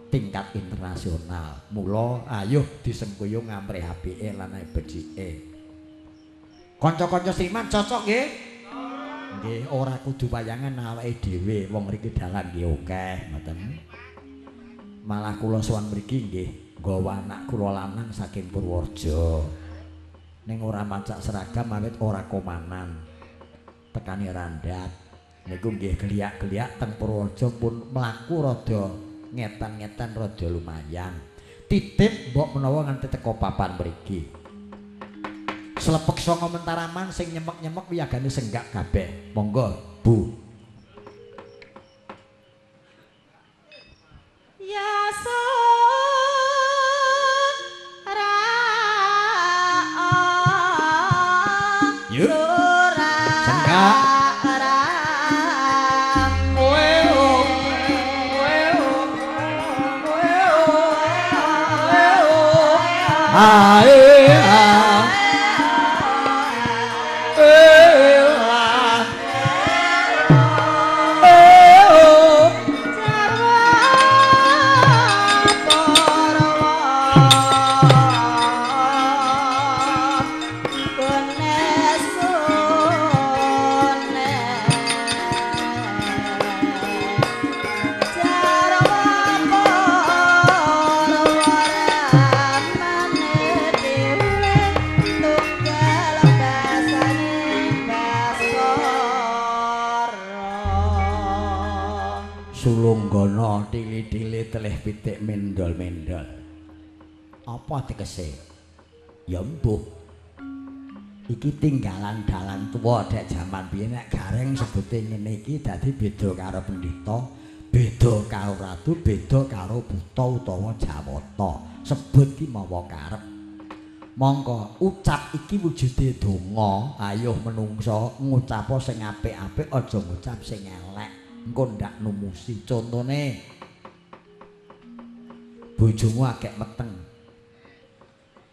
tingkat internasional. Mula ayo disengkuyung ngamrih apike lan becike. Kanca-kanca seniman cocok nggih? Nggih, ora kudu wayangan awake dhewe, wong mriki dalan nggih akeh ngoten. Malah kula sowan mriki nggih nggawa anak kula lanang saking Purworejo. Ning ora macak seragam awit ora komanan. Tekane randhat. Niku nggih geliak-geliak teng Purworejo pun mlaku rada ngetan-ngetan rada lumayan. Titip mbok menawa nganti teko papan mriki. Slepek sanga mentaraman sing nyemek-nyemek wiyagane senggak kabeh. Monggo, Bu. Ya Yuk. Senggak. Ae a e a e o jarwa parwa bonesone jarwa parwa Sulunggana tili-tili telih pitik mendol-mendol. Apa tegese? Ya mbuh. Iki tinggalan dalan tuwa dek jaman biyen nek gareng sebute ngene iki dadi beda karo pendhita, beda karo ratu, beda karo buta utawa jawata. Sebut ki mawa karep. Mongko ucap iki wujude donga, ayo menungsa ngucapo sing apik-apik aja ngucap sing elek. Engko ndak numusi. Contone bojomu akeh meteng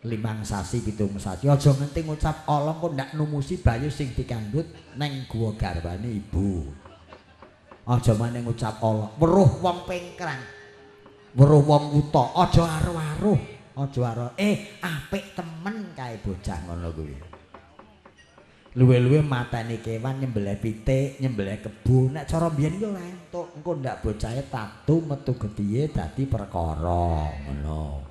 5 sasi 7 sasi aja nganti ngucap ala engko ndak numusi bayu sing dikandhut neng guwa garwane ibu. Aja maneh ngucap ala, weruh wong pengkrang, weruh wong wuta, aja aruh-aruh, aja aruh. Apik temen kae bocah ngono kuwi. Luwe-luwe mateni kewan, nyembelih pitik, nyembelih kebo. Nek cara mbiyen ki ora entuk, engko ndak bocahe tatu metu getihe dadi perkara ngono.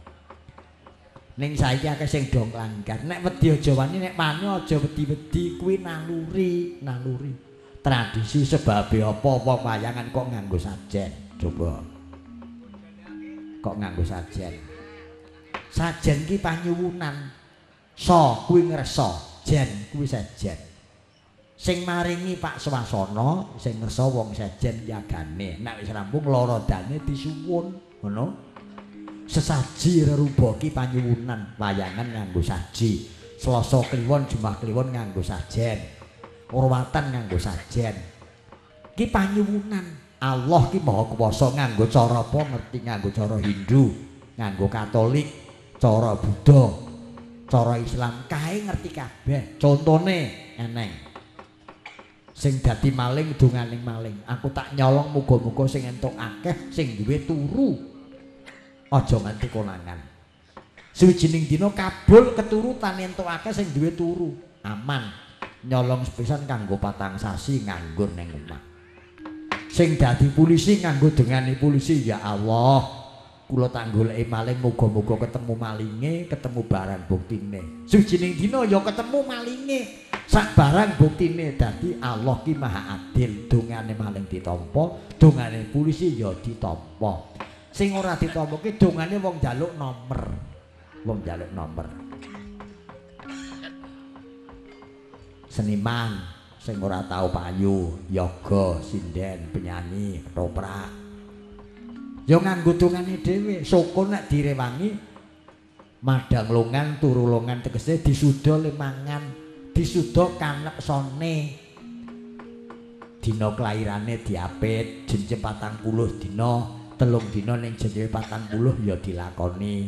Ning saiki akeh sing do nglanggar. Nek wedi aja wani, nek wani aja wedi-wedi, kuwi naluri, naluri. Tradisi sebabe apa wong wayangan kok nganggo sajen? Coba. Kok nganggo sajen? Sajen ki panyuwunan. So kuwi ngresa. Jen kuwi sejen. Sing maringi Pak Swasono, sing ngersa wong sejen yagane. Nek wis rampung lorodane disuwun, ngono. Sesaji reruba ki panyuwunan, wayangan nganggo saji. Selasa Kliwon, Jumat Kliwon nganggo sajen. Urwatan nganggo sajen. Ki panyuwunan. Allah ki maha kuwasa nganggo cara apa ngerti, nganggo cara Hindu, nganggo Katolik, cara Buddha, cara Islam, kae ngerti kabeh. Contone eneng sing dadi maling donganing maling. Aku tak nyolong muga-muga sing entuk akeh sing duwe turu. Aja nganti konangan. Suwijining dina kabul keturutan entuk akeh sing duwe turu. Aman. Nyolong sepisan kanggo 4 sasi nganggur ning omah. Sing dadi polisi nganggo dongane polisi, ya Allah, kula tak goleki maling muga-muga ketemu malinge, ketemu barang buktine. Suwijining dina ya ketemu malinge, sak barang buktine. Dadi Allah ki maha adil, dongane maling ditampa, dongane polisi ya ditampa. Sing ora ditampa ki dongane wong njaluk nomer. Wong njaluk nomer. Seniman sing ora tau payu, yoga, sinden, penyanyi, ketoprak. Ya nganggo dongane dhewe. Syukur nek direwangi madang longan turu longan, tegese disuda le mangan, disuda kaneksone. Dina kelairane diapit, jenjem 40 dina, 3 dina ning jenjeme 40 ya dilakoni.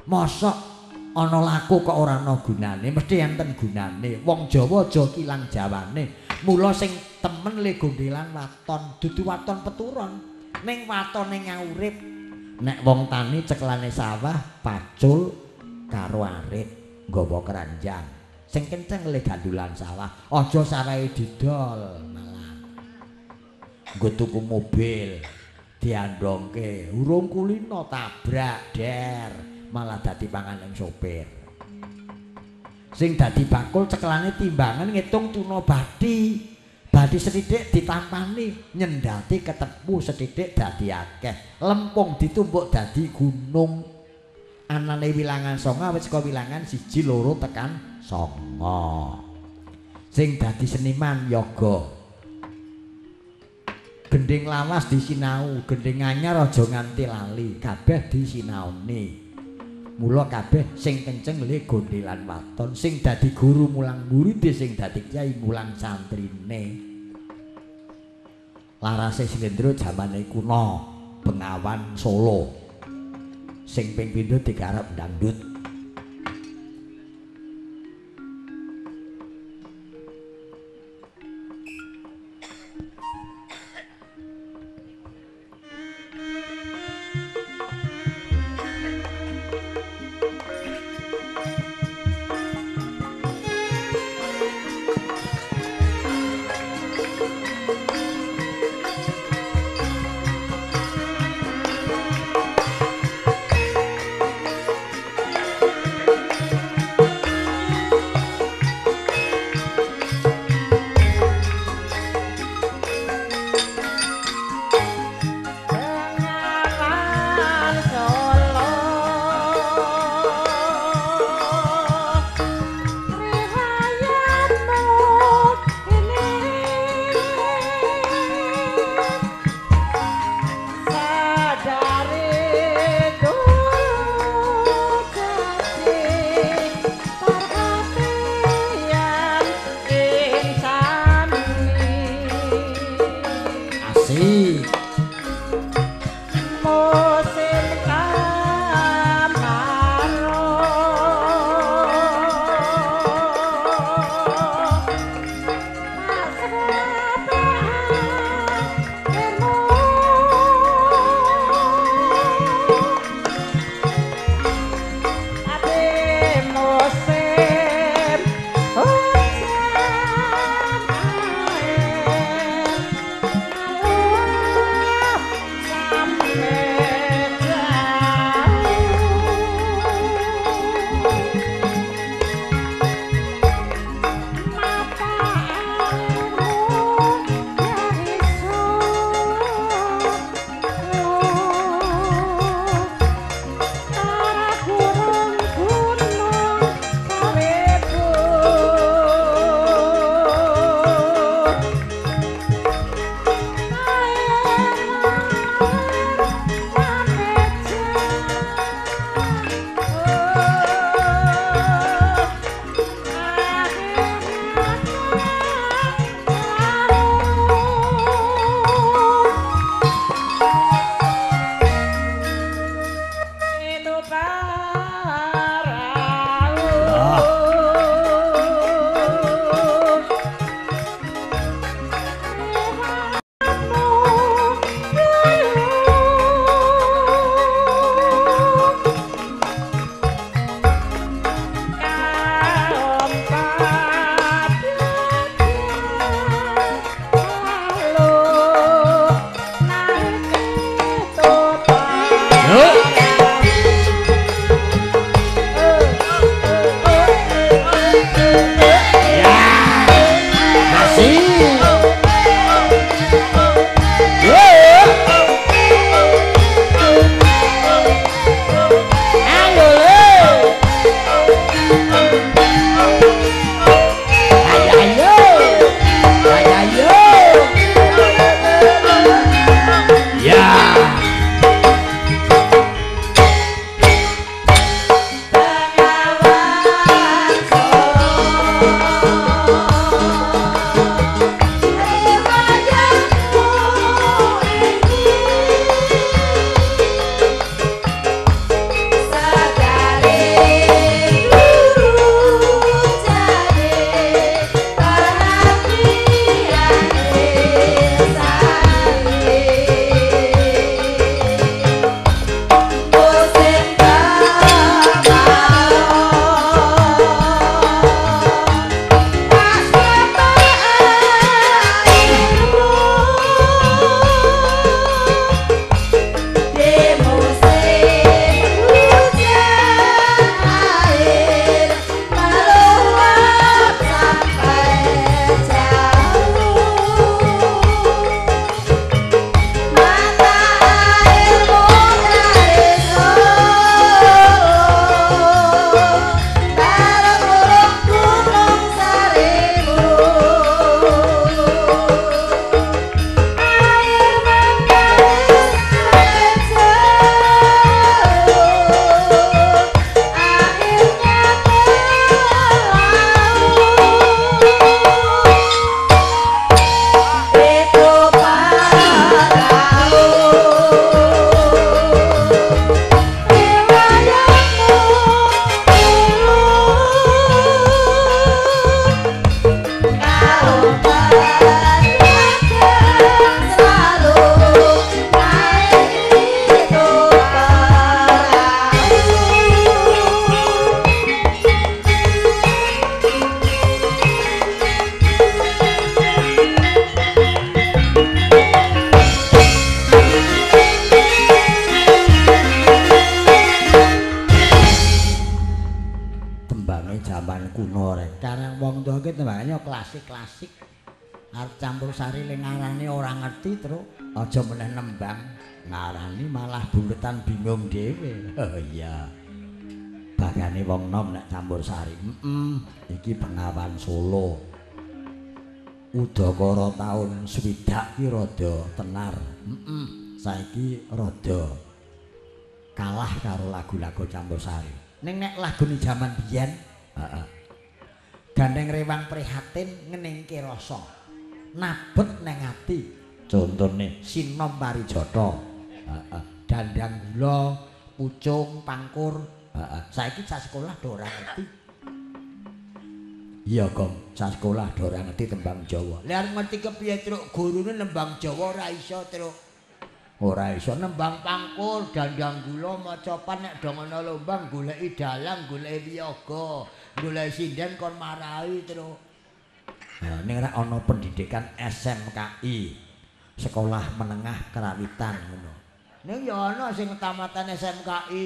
Mosok ana laku kok ora ana gunane, mesti enten gunane. Wong Jawa aja kilang jawane. Mula sing temen le gondelan waton, dudu waton peturon, ning watone ngaurip. Nek wong tani ceklane sawah pacul karo arit nggawa keranjang. Sing kenceng le gandulan sawah, aja sawahe didol malah. Nggo tuku mobil diandongke, urung kulino tabrak der, malah dadi panganan sopir. Sing dadi bakul cekelane timbangan ngitung tuna bathi. Bathi sethithik ditampani, nyendati ketepu sethithik dadi akeh. Lempung ditumpuk dadi gunung. Anane wilangan 9 wis saka wilangan 1 2 tekan 9. Sing dadi seniman yoga. Gending lawas disinau, gending anyar aja nganti lali, kabeh disinaoni. Mula kabeh sing kenceng le gondelan waton, sing dadi guru mulang muride, sing dadi kyai mulang santrine. Larase slendro jamane kuno, Bengawan Solo. Sing ping pindho digarap dangdut. ya klasik-klasik. Arep campur sari le ngarani ora ngerti, Truk. Aja meneh nembang, ngarani malah buletan bingung dhewe. Oh iya. Bagane wong nom nek campur sari. Iki Bengawan Solo. Udakara taun 60 ki rada tenar. Saiki rada kalah karo lagu-lagu campur sari. Ning nek lagune jaman biyen, heeh. Gandeng rewang prihatin ngeningke rasa. Nabet neng ati. Contone Sinom Parijata. Heeh. Dandang gula, pucung, pangkur. Heeh. Saiki cah sekolah do ora ngerti. Iya, Gong, cah sekolah do ora ngerti tembang Jawa. Lah arep ngerti kepiye, Truk? Gurune nembang Jawa ora iso, Truk. Ora iso nembang pangkur, dandang gula, macapan nek do ngono lombang goleki dalang, goleki wiyaga, goleki sinden kon marahi, Truk. Nah, ning ora ana pendidikan SMKI, Sekolah Menengah Karawitan ngono. Ning ya ana sing tamatan SMKI.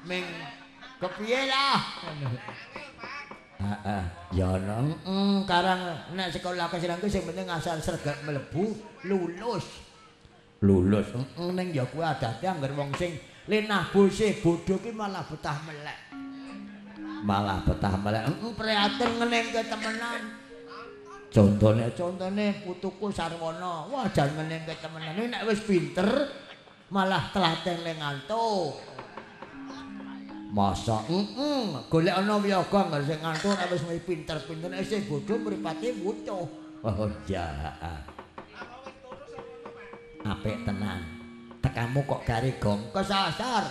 Ming kepiye lah. Heeh, ya ana. Karang nek sekolah kesiran ku sing penting asal sregep mlebu lulus. Lulus. Ning ya kuwi adate angger wong sing lenah bose bodho ki malah betah melek. Malah betah melek. Prihatin ngenengke temenan. Contone putuku Sarwono. Wah, jan ngenengke temenan. Nek wis pinter malah telaten le ngantuk. Masa golek ana wiyaga angger sing ngantuk nek wis pinter-pinter nek sing bodho mripate wutuh. Oh iya. Apik tenan. Tekamu kok gare, Gong? Kesasar.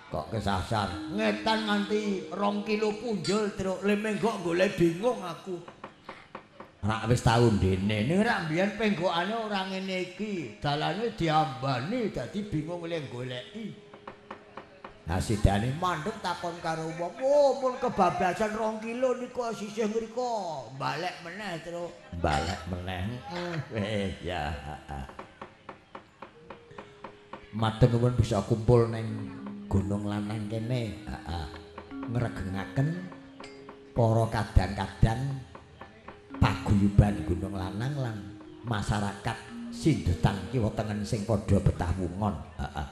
Kok kesasar? Ngetan nganti 2 kilo punjul, Truk. Le menggok golek bingung aku. Rak wis tau ndene. Ning rak mbiyen penggokane ora ngene iki. Dalane diambani dadi bingung le goleki. Nah sidane mandek takon karo wong, "Oh, mun kebablasan 2 kilo niku sisih ngriko." Balek meneh, Truk. Balek meneh. Ya. Matur nuwun bisa kumpul ning Gunung Lanang kene, heeh. Ngregengaken para kadang-kadang paguyuban Gunung Lanang lan masyarakat Sindutan kiwa tengen sing padha betah wungon, heeh.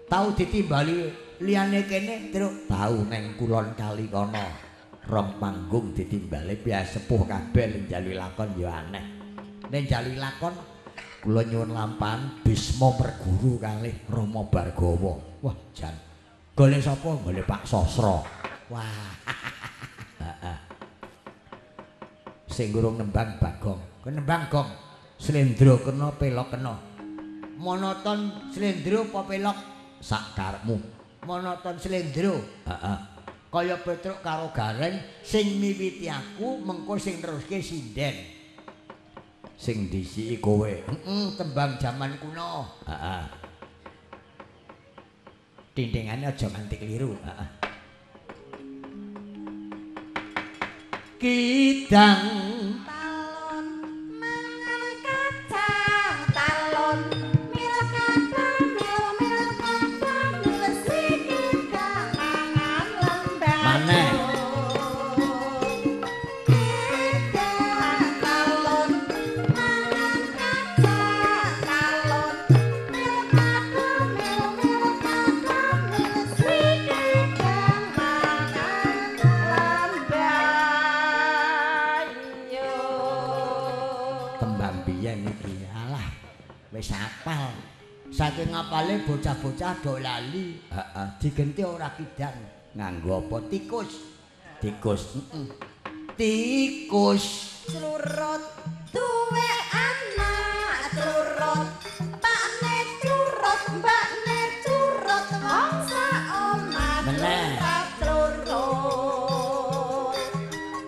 Tau ditimbali liyane kene, Truk? Tau neng kulon kali kono. Rong panggung ditimbali biasa sepuh kabeh njalui lakon ya aneh. Nek njalui lakon kula nyuwun lampahan Bisma Perguru kalih Rama Bargawa. Wah, jan. Golek sapa? Golek Pak Sosro. Wah. Heeh. Sing gurung nembang Bagong. Ku nembang Gong. Slendro kena pelok kena. Monoton slendro apa pelok? Sak karepmu. Monoton slendro. Heeh. Kaya Petruk karo Gareng sing miwiti aku mengko sing neruske sinden. Sing disiki kowe. Tembang jaman kuno. Heeh. Tintingane aja nganti keliru. Heeh. Kidang talon mangan kacang talon mil kacang mil mil kacang mil sikit mangan lembang. Maneh. Kidang talon mangan kacang talon mil kacang mil mil kacang mil sikit mangan lembang. Tembang biyen iki alah wis hafal. Saking ngapale bocah-bocah do lali. Heeh, digenti ora kidang. Nganggo apa? Tikus. Tikus. Heeh. Tikus. Clurut duwe anak clurut, pakne curut, mbakne curut, wong sak omah Meneh. clurut clurut.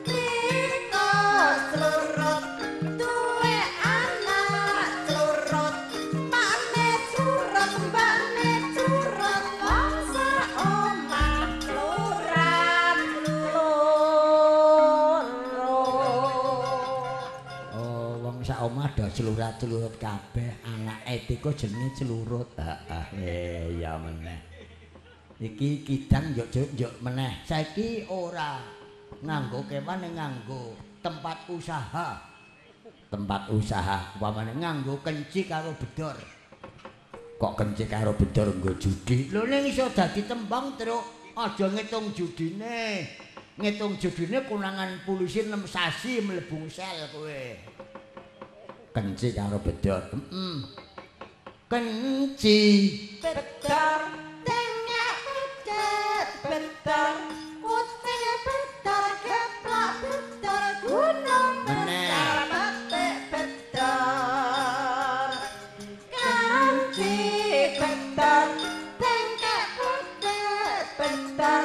Tikus clurut duwe anak clurut, pakne curut, mbakne curut, wong sak omah clurat clurut. Oh, wong sak omah do clurat-clurut kabeh, anake tikus jenenge clurut. Heeh, ya meneh. Iki kidang njuk njuk meneh. Saiki ora nganggo kewan, nganggo Tempat usaha. Tempat usaha umpamane nganggo kenci karo bedor. Kok kenci karo bedor nggo judi? Lho ning iso dadi tembang, Truk. Aja ngitung judine. Ngitung judine konangan polisi 6 sasi mlebu sel kowe. Kenci karo bedor. Heeh. Kenci bedor tengek pedet bedor kucing bedor geplak bedor gunung besar batik bedor. Kenci bedor tengek pedet bedor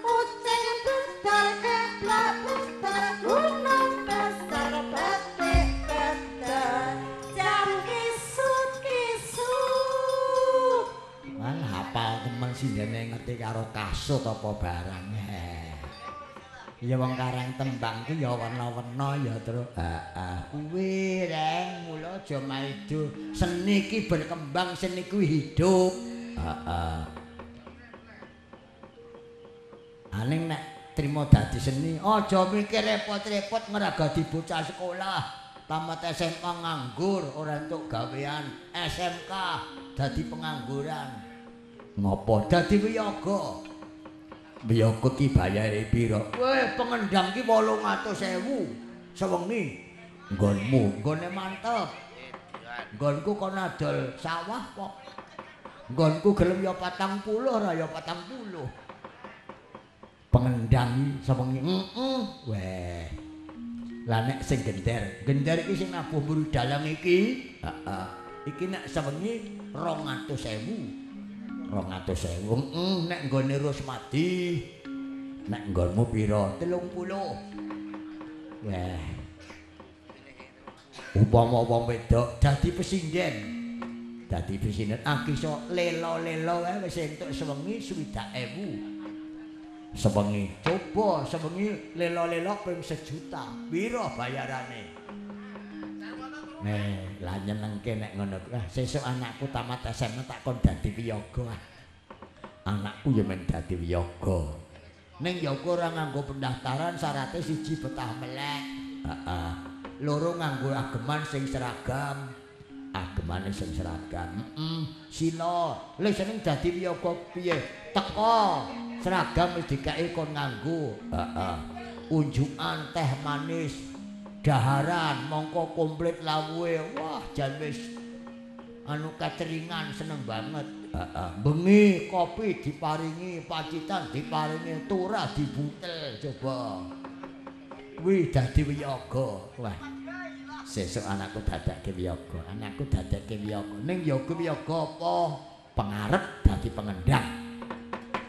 kucing bedor geplak bedor gunung besar batik bedor. Jam kisut kisut. Walah hafal temen sindene ngerti karo kasut apa barang. Ya wong karang tembang ki ya werna-werna ya, Truk. Heeh. Kuwi reng mula aja maido. Seni ki berkembang, seni kuwi hidup. Heeh. Aning nek trimo dadi seni, aja mikir repot-repot ngragadi bocah sekolah. Tamat SMA nganggur, ora entuk gawean. SMK dadi pengangguran. Ngopo? Dadi wiyaga. Wiyaga ki bayare pira? Weh, pengendang ki 800.000 sewengi. Nggonmu, nggone mantep. Nggonku kon adol sawah kok. Nggonku gelem ya 40 ora ya 40. Pengendang sewengi. Heeh. Weh. Lah nek sing gender, gender iki sing nabuh mburi dalang iki, heeh. Iki nek sewengi 200.000. 200.000. Heeh, nek nggone Rusmadi, nek nggonmu pira? 30. Weh. Upama wong wedok dadi pesinden. Dadi pesinden aku iso lelo-lelo wae wis entuk sewengi 60.000. Sewengi. Coba sewengi lelo-lelo ping 1 juta. Pira bayarane? Lah nyenengke nek ngono kuwi. Ah, sesuk anakku tamat SMA tak kon dadi wiyaga. Anakku ya men dadi wiyaga. Ning ya ora nganggo pendaftaran, syaratnya siji betah melek. Heeh. Loro nganggo ageman sing seragam. Agemane sing seragam. Heeh. Sila, lha seneng dadi wiyaga piye? Teko seragam wis dikeki kon nganggo. Heeh. Unjukan teh manis, daharan mongko komplit lawuhe. Wah, jan wis anu cateringan seneng banget. Heeh. Bengi kopi diparingi, pacitan diparingi, turah dibuntel coba. Kuwi dadi wiyaga. Wah. Sesuk anakku dadekke wiyaga. Anakku dadekke wiyaga. Ning ya kuwi wiyaga apa? Pengarep dadi pengendang.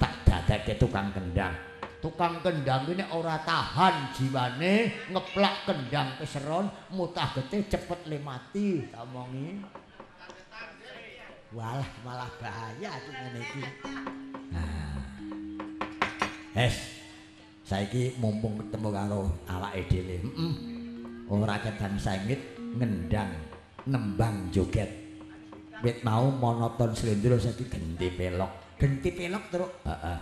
Tak dadekke tukang kendang. Tukang kendang ini ora tahan jiwane, ngeplak kendang keseron, mutah getih cepet le mati, tak omongi. Walah malah bahaya iki ngene iki. Nah. Es. Saiki mumpung ketemu karo awake dhewe. Heeh. Ora kedan sengit ngendang nembang joget. Wit mau monoton slendro saiki genti pelok. Genti pelok, Truk. Heeh.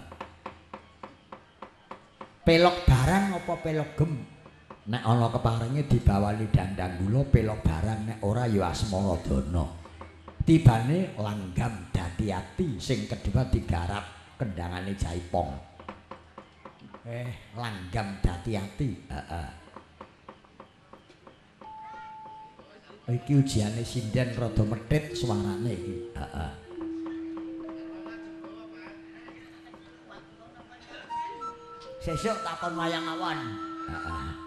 Pelok barang apa pelok gem? Nek ana keparenge dibawani dandang gula pelok barang, nek ora ya asmara dana. Tibane langgam dadi ati, sing kedua digarap kendangane jaipong. Langgam dadi ati. Heeh. Iki ujiane sinden rada medhit suarane iki. Heeh. Sesuk takon wayang awan. Heeh.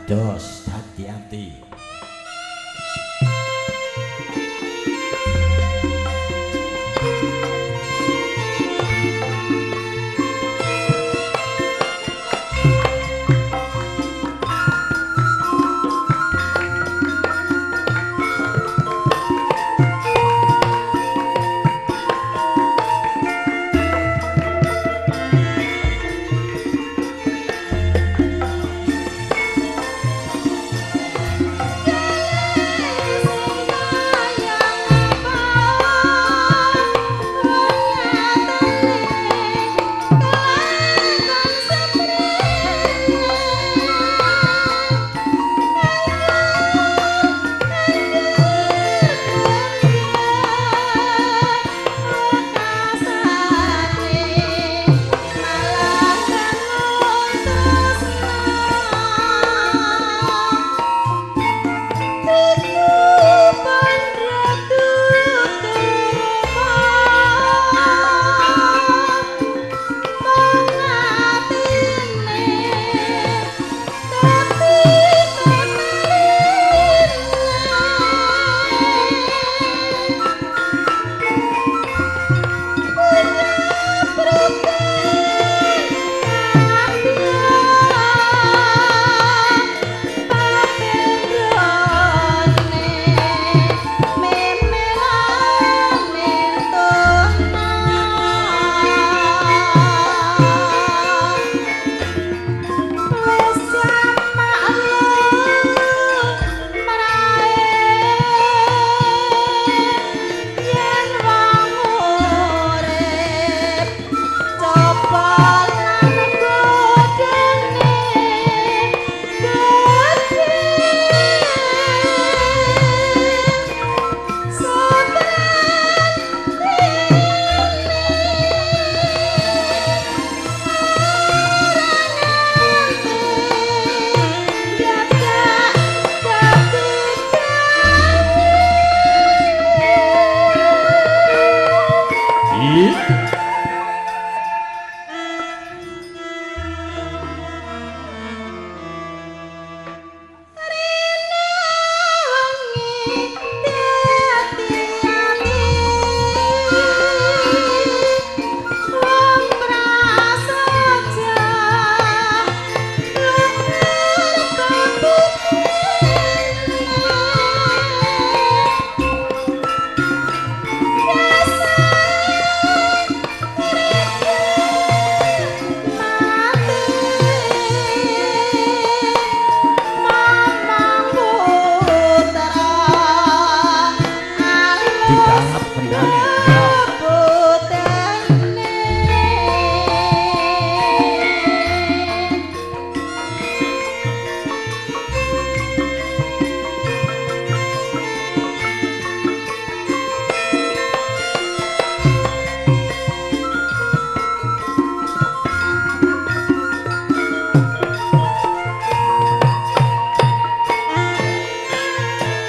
Dados dadi ati.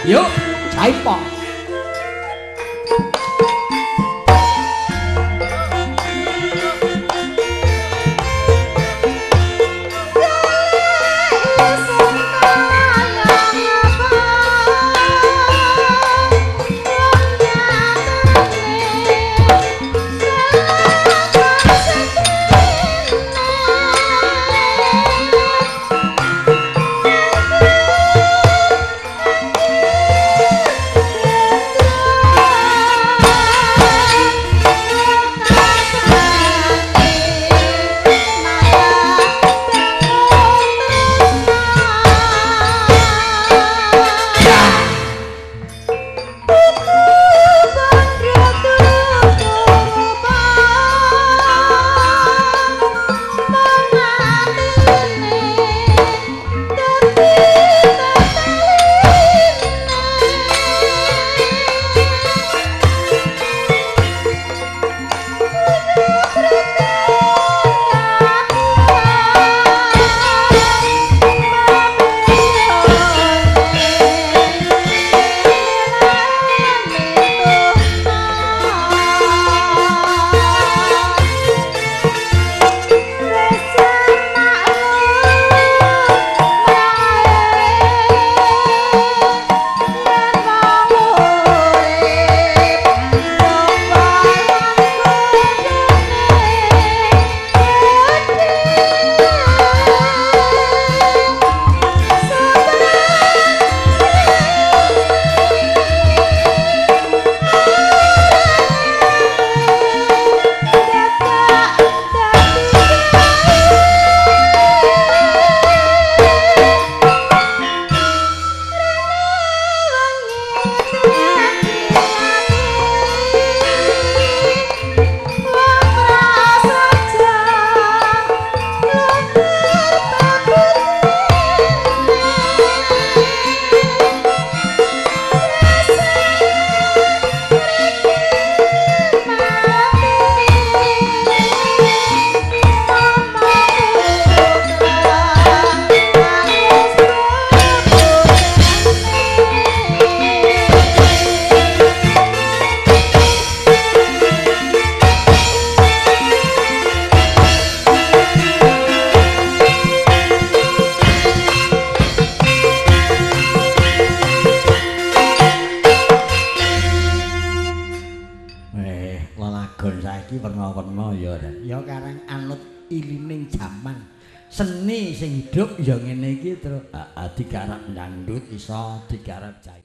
Yuk, jaipong. Yeah. Lagon saiki werna-werna ya. Ya karang anut ilining jaman. Seni sing hidup ya ngene iki, Truk. Heeh, digarap dangdut iso, digarap jaipong.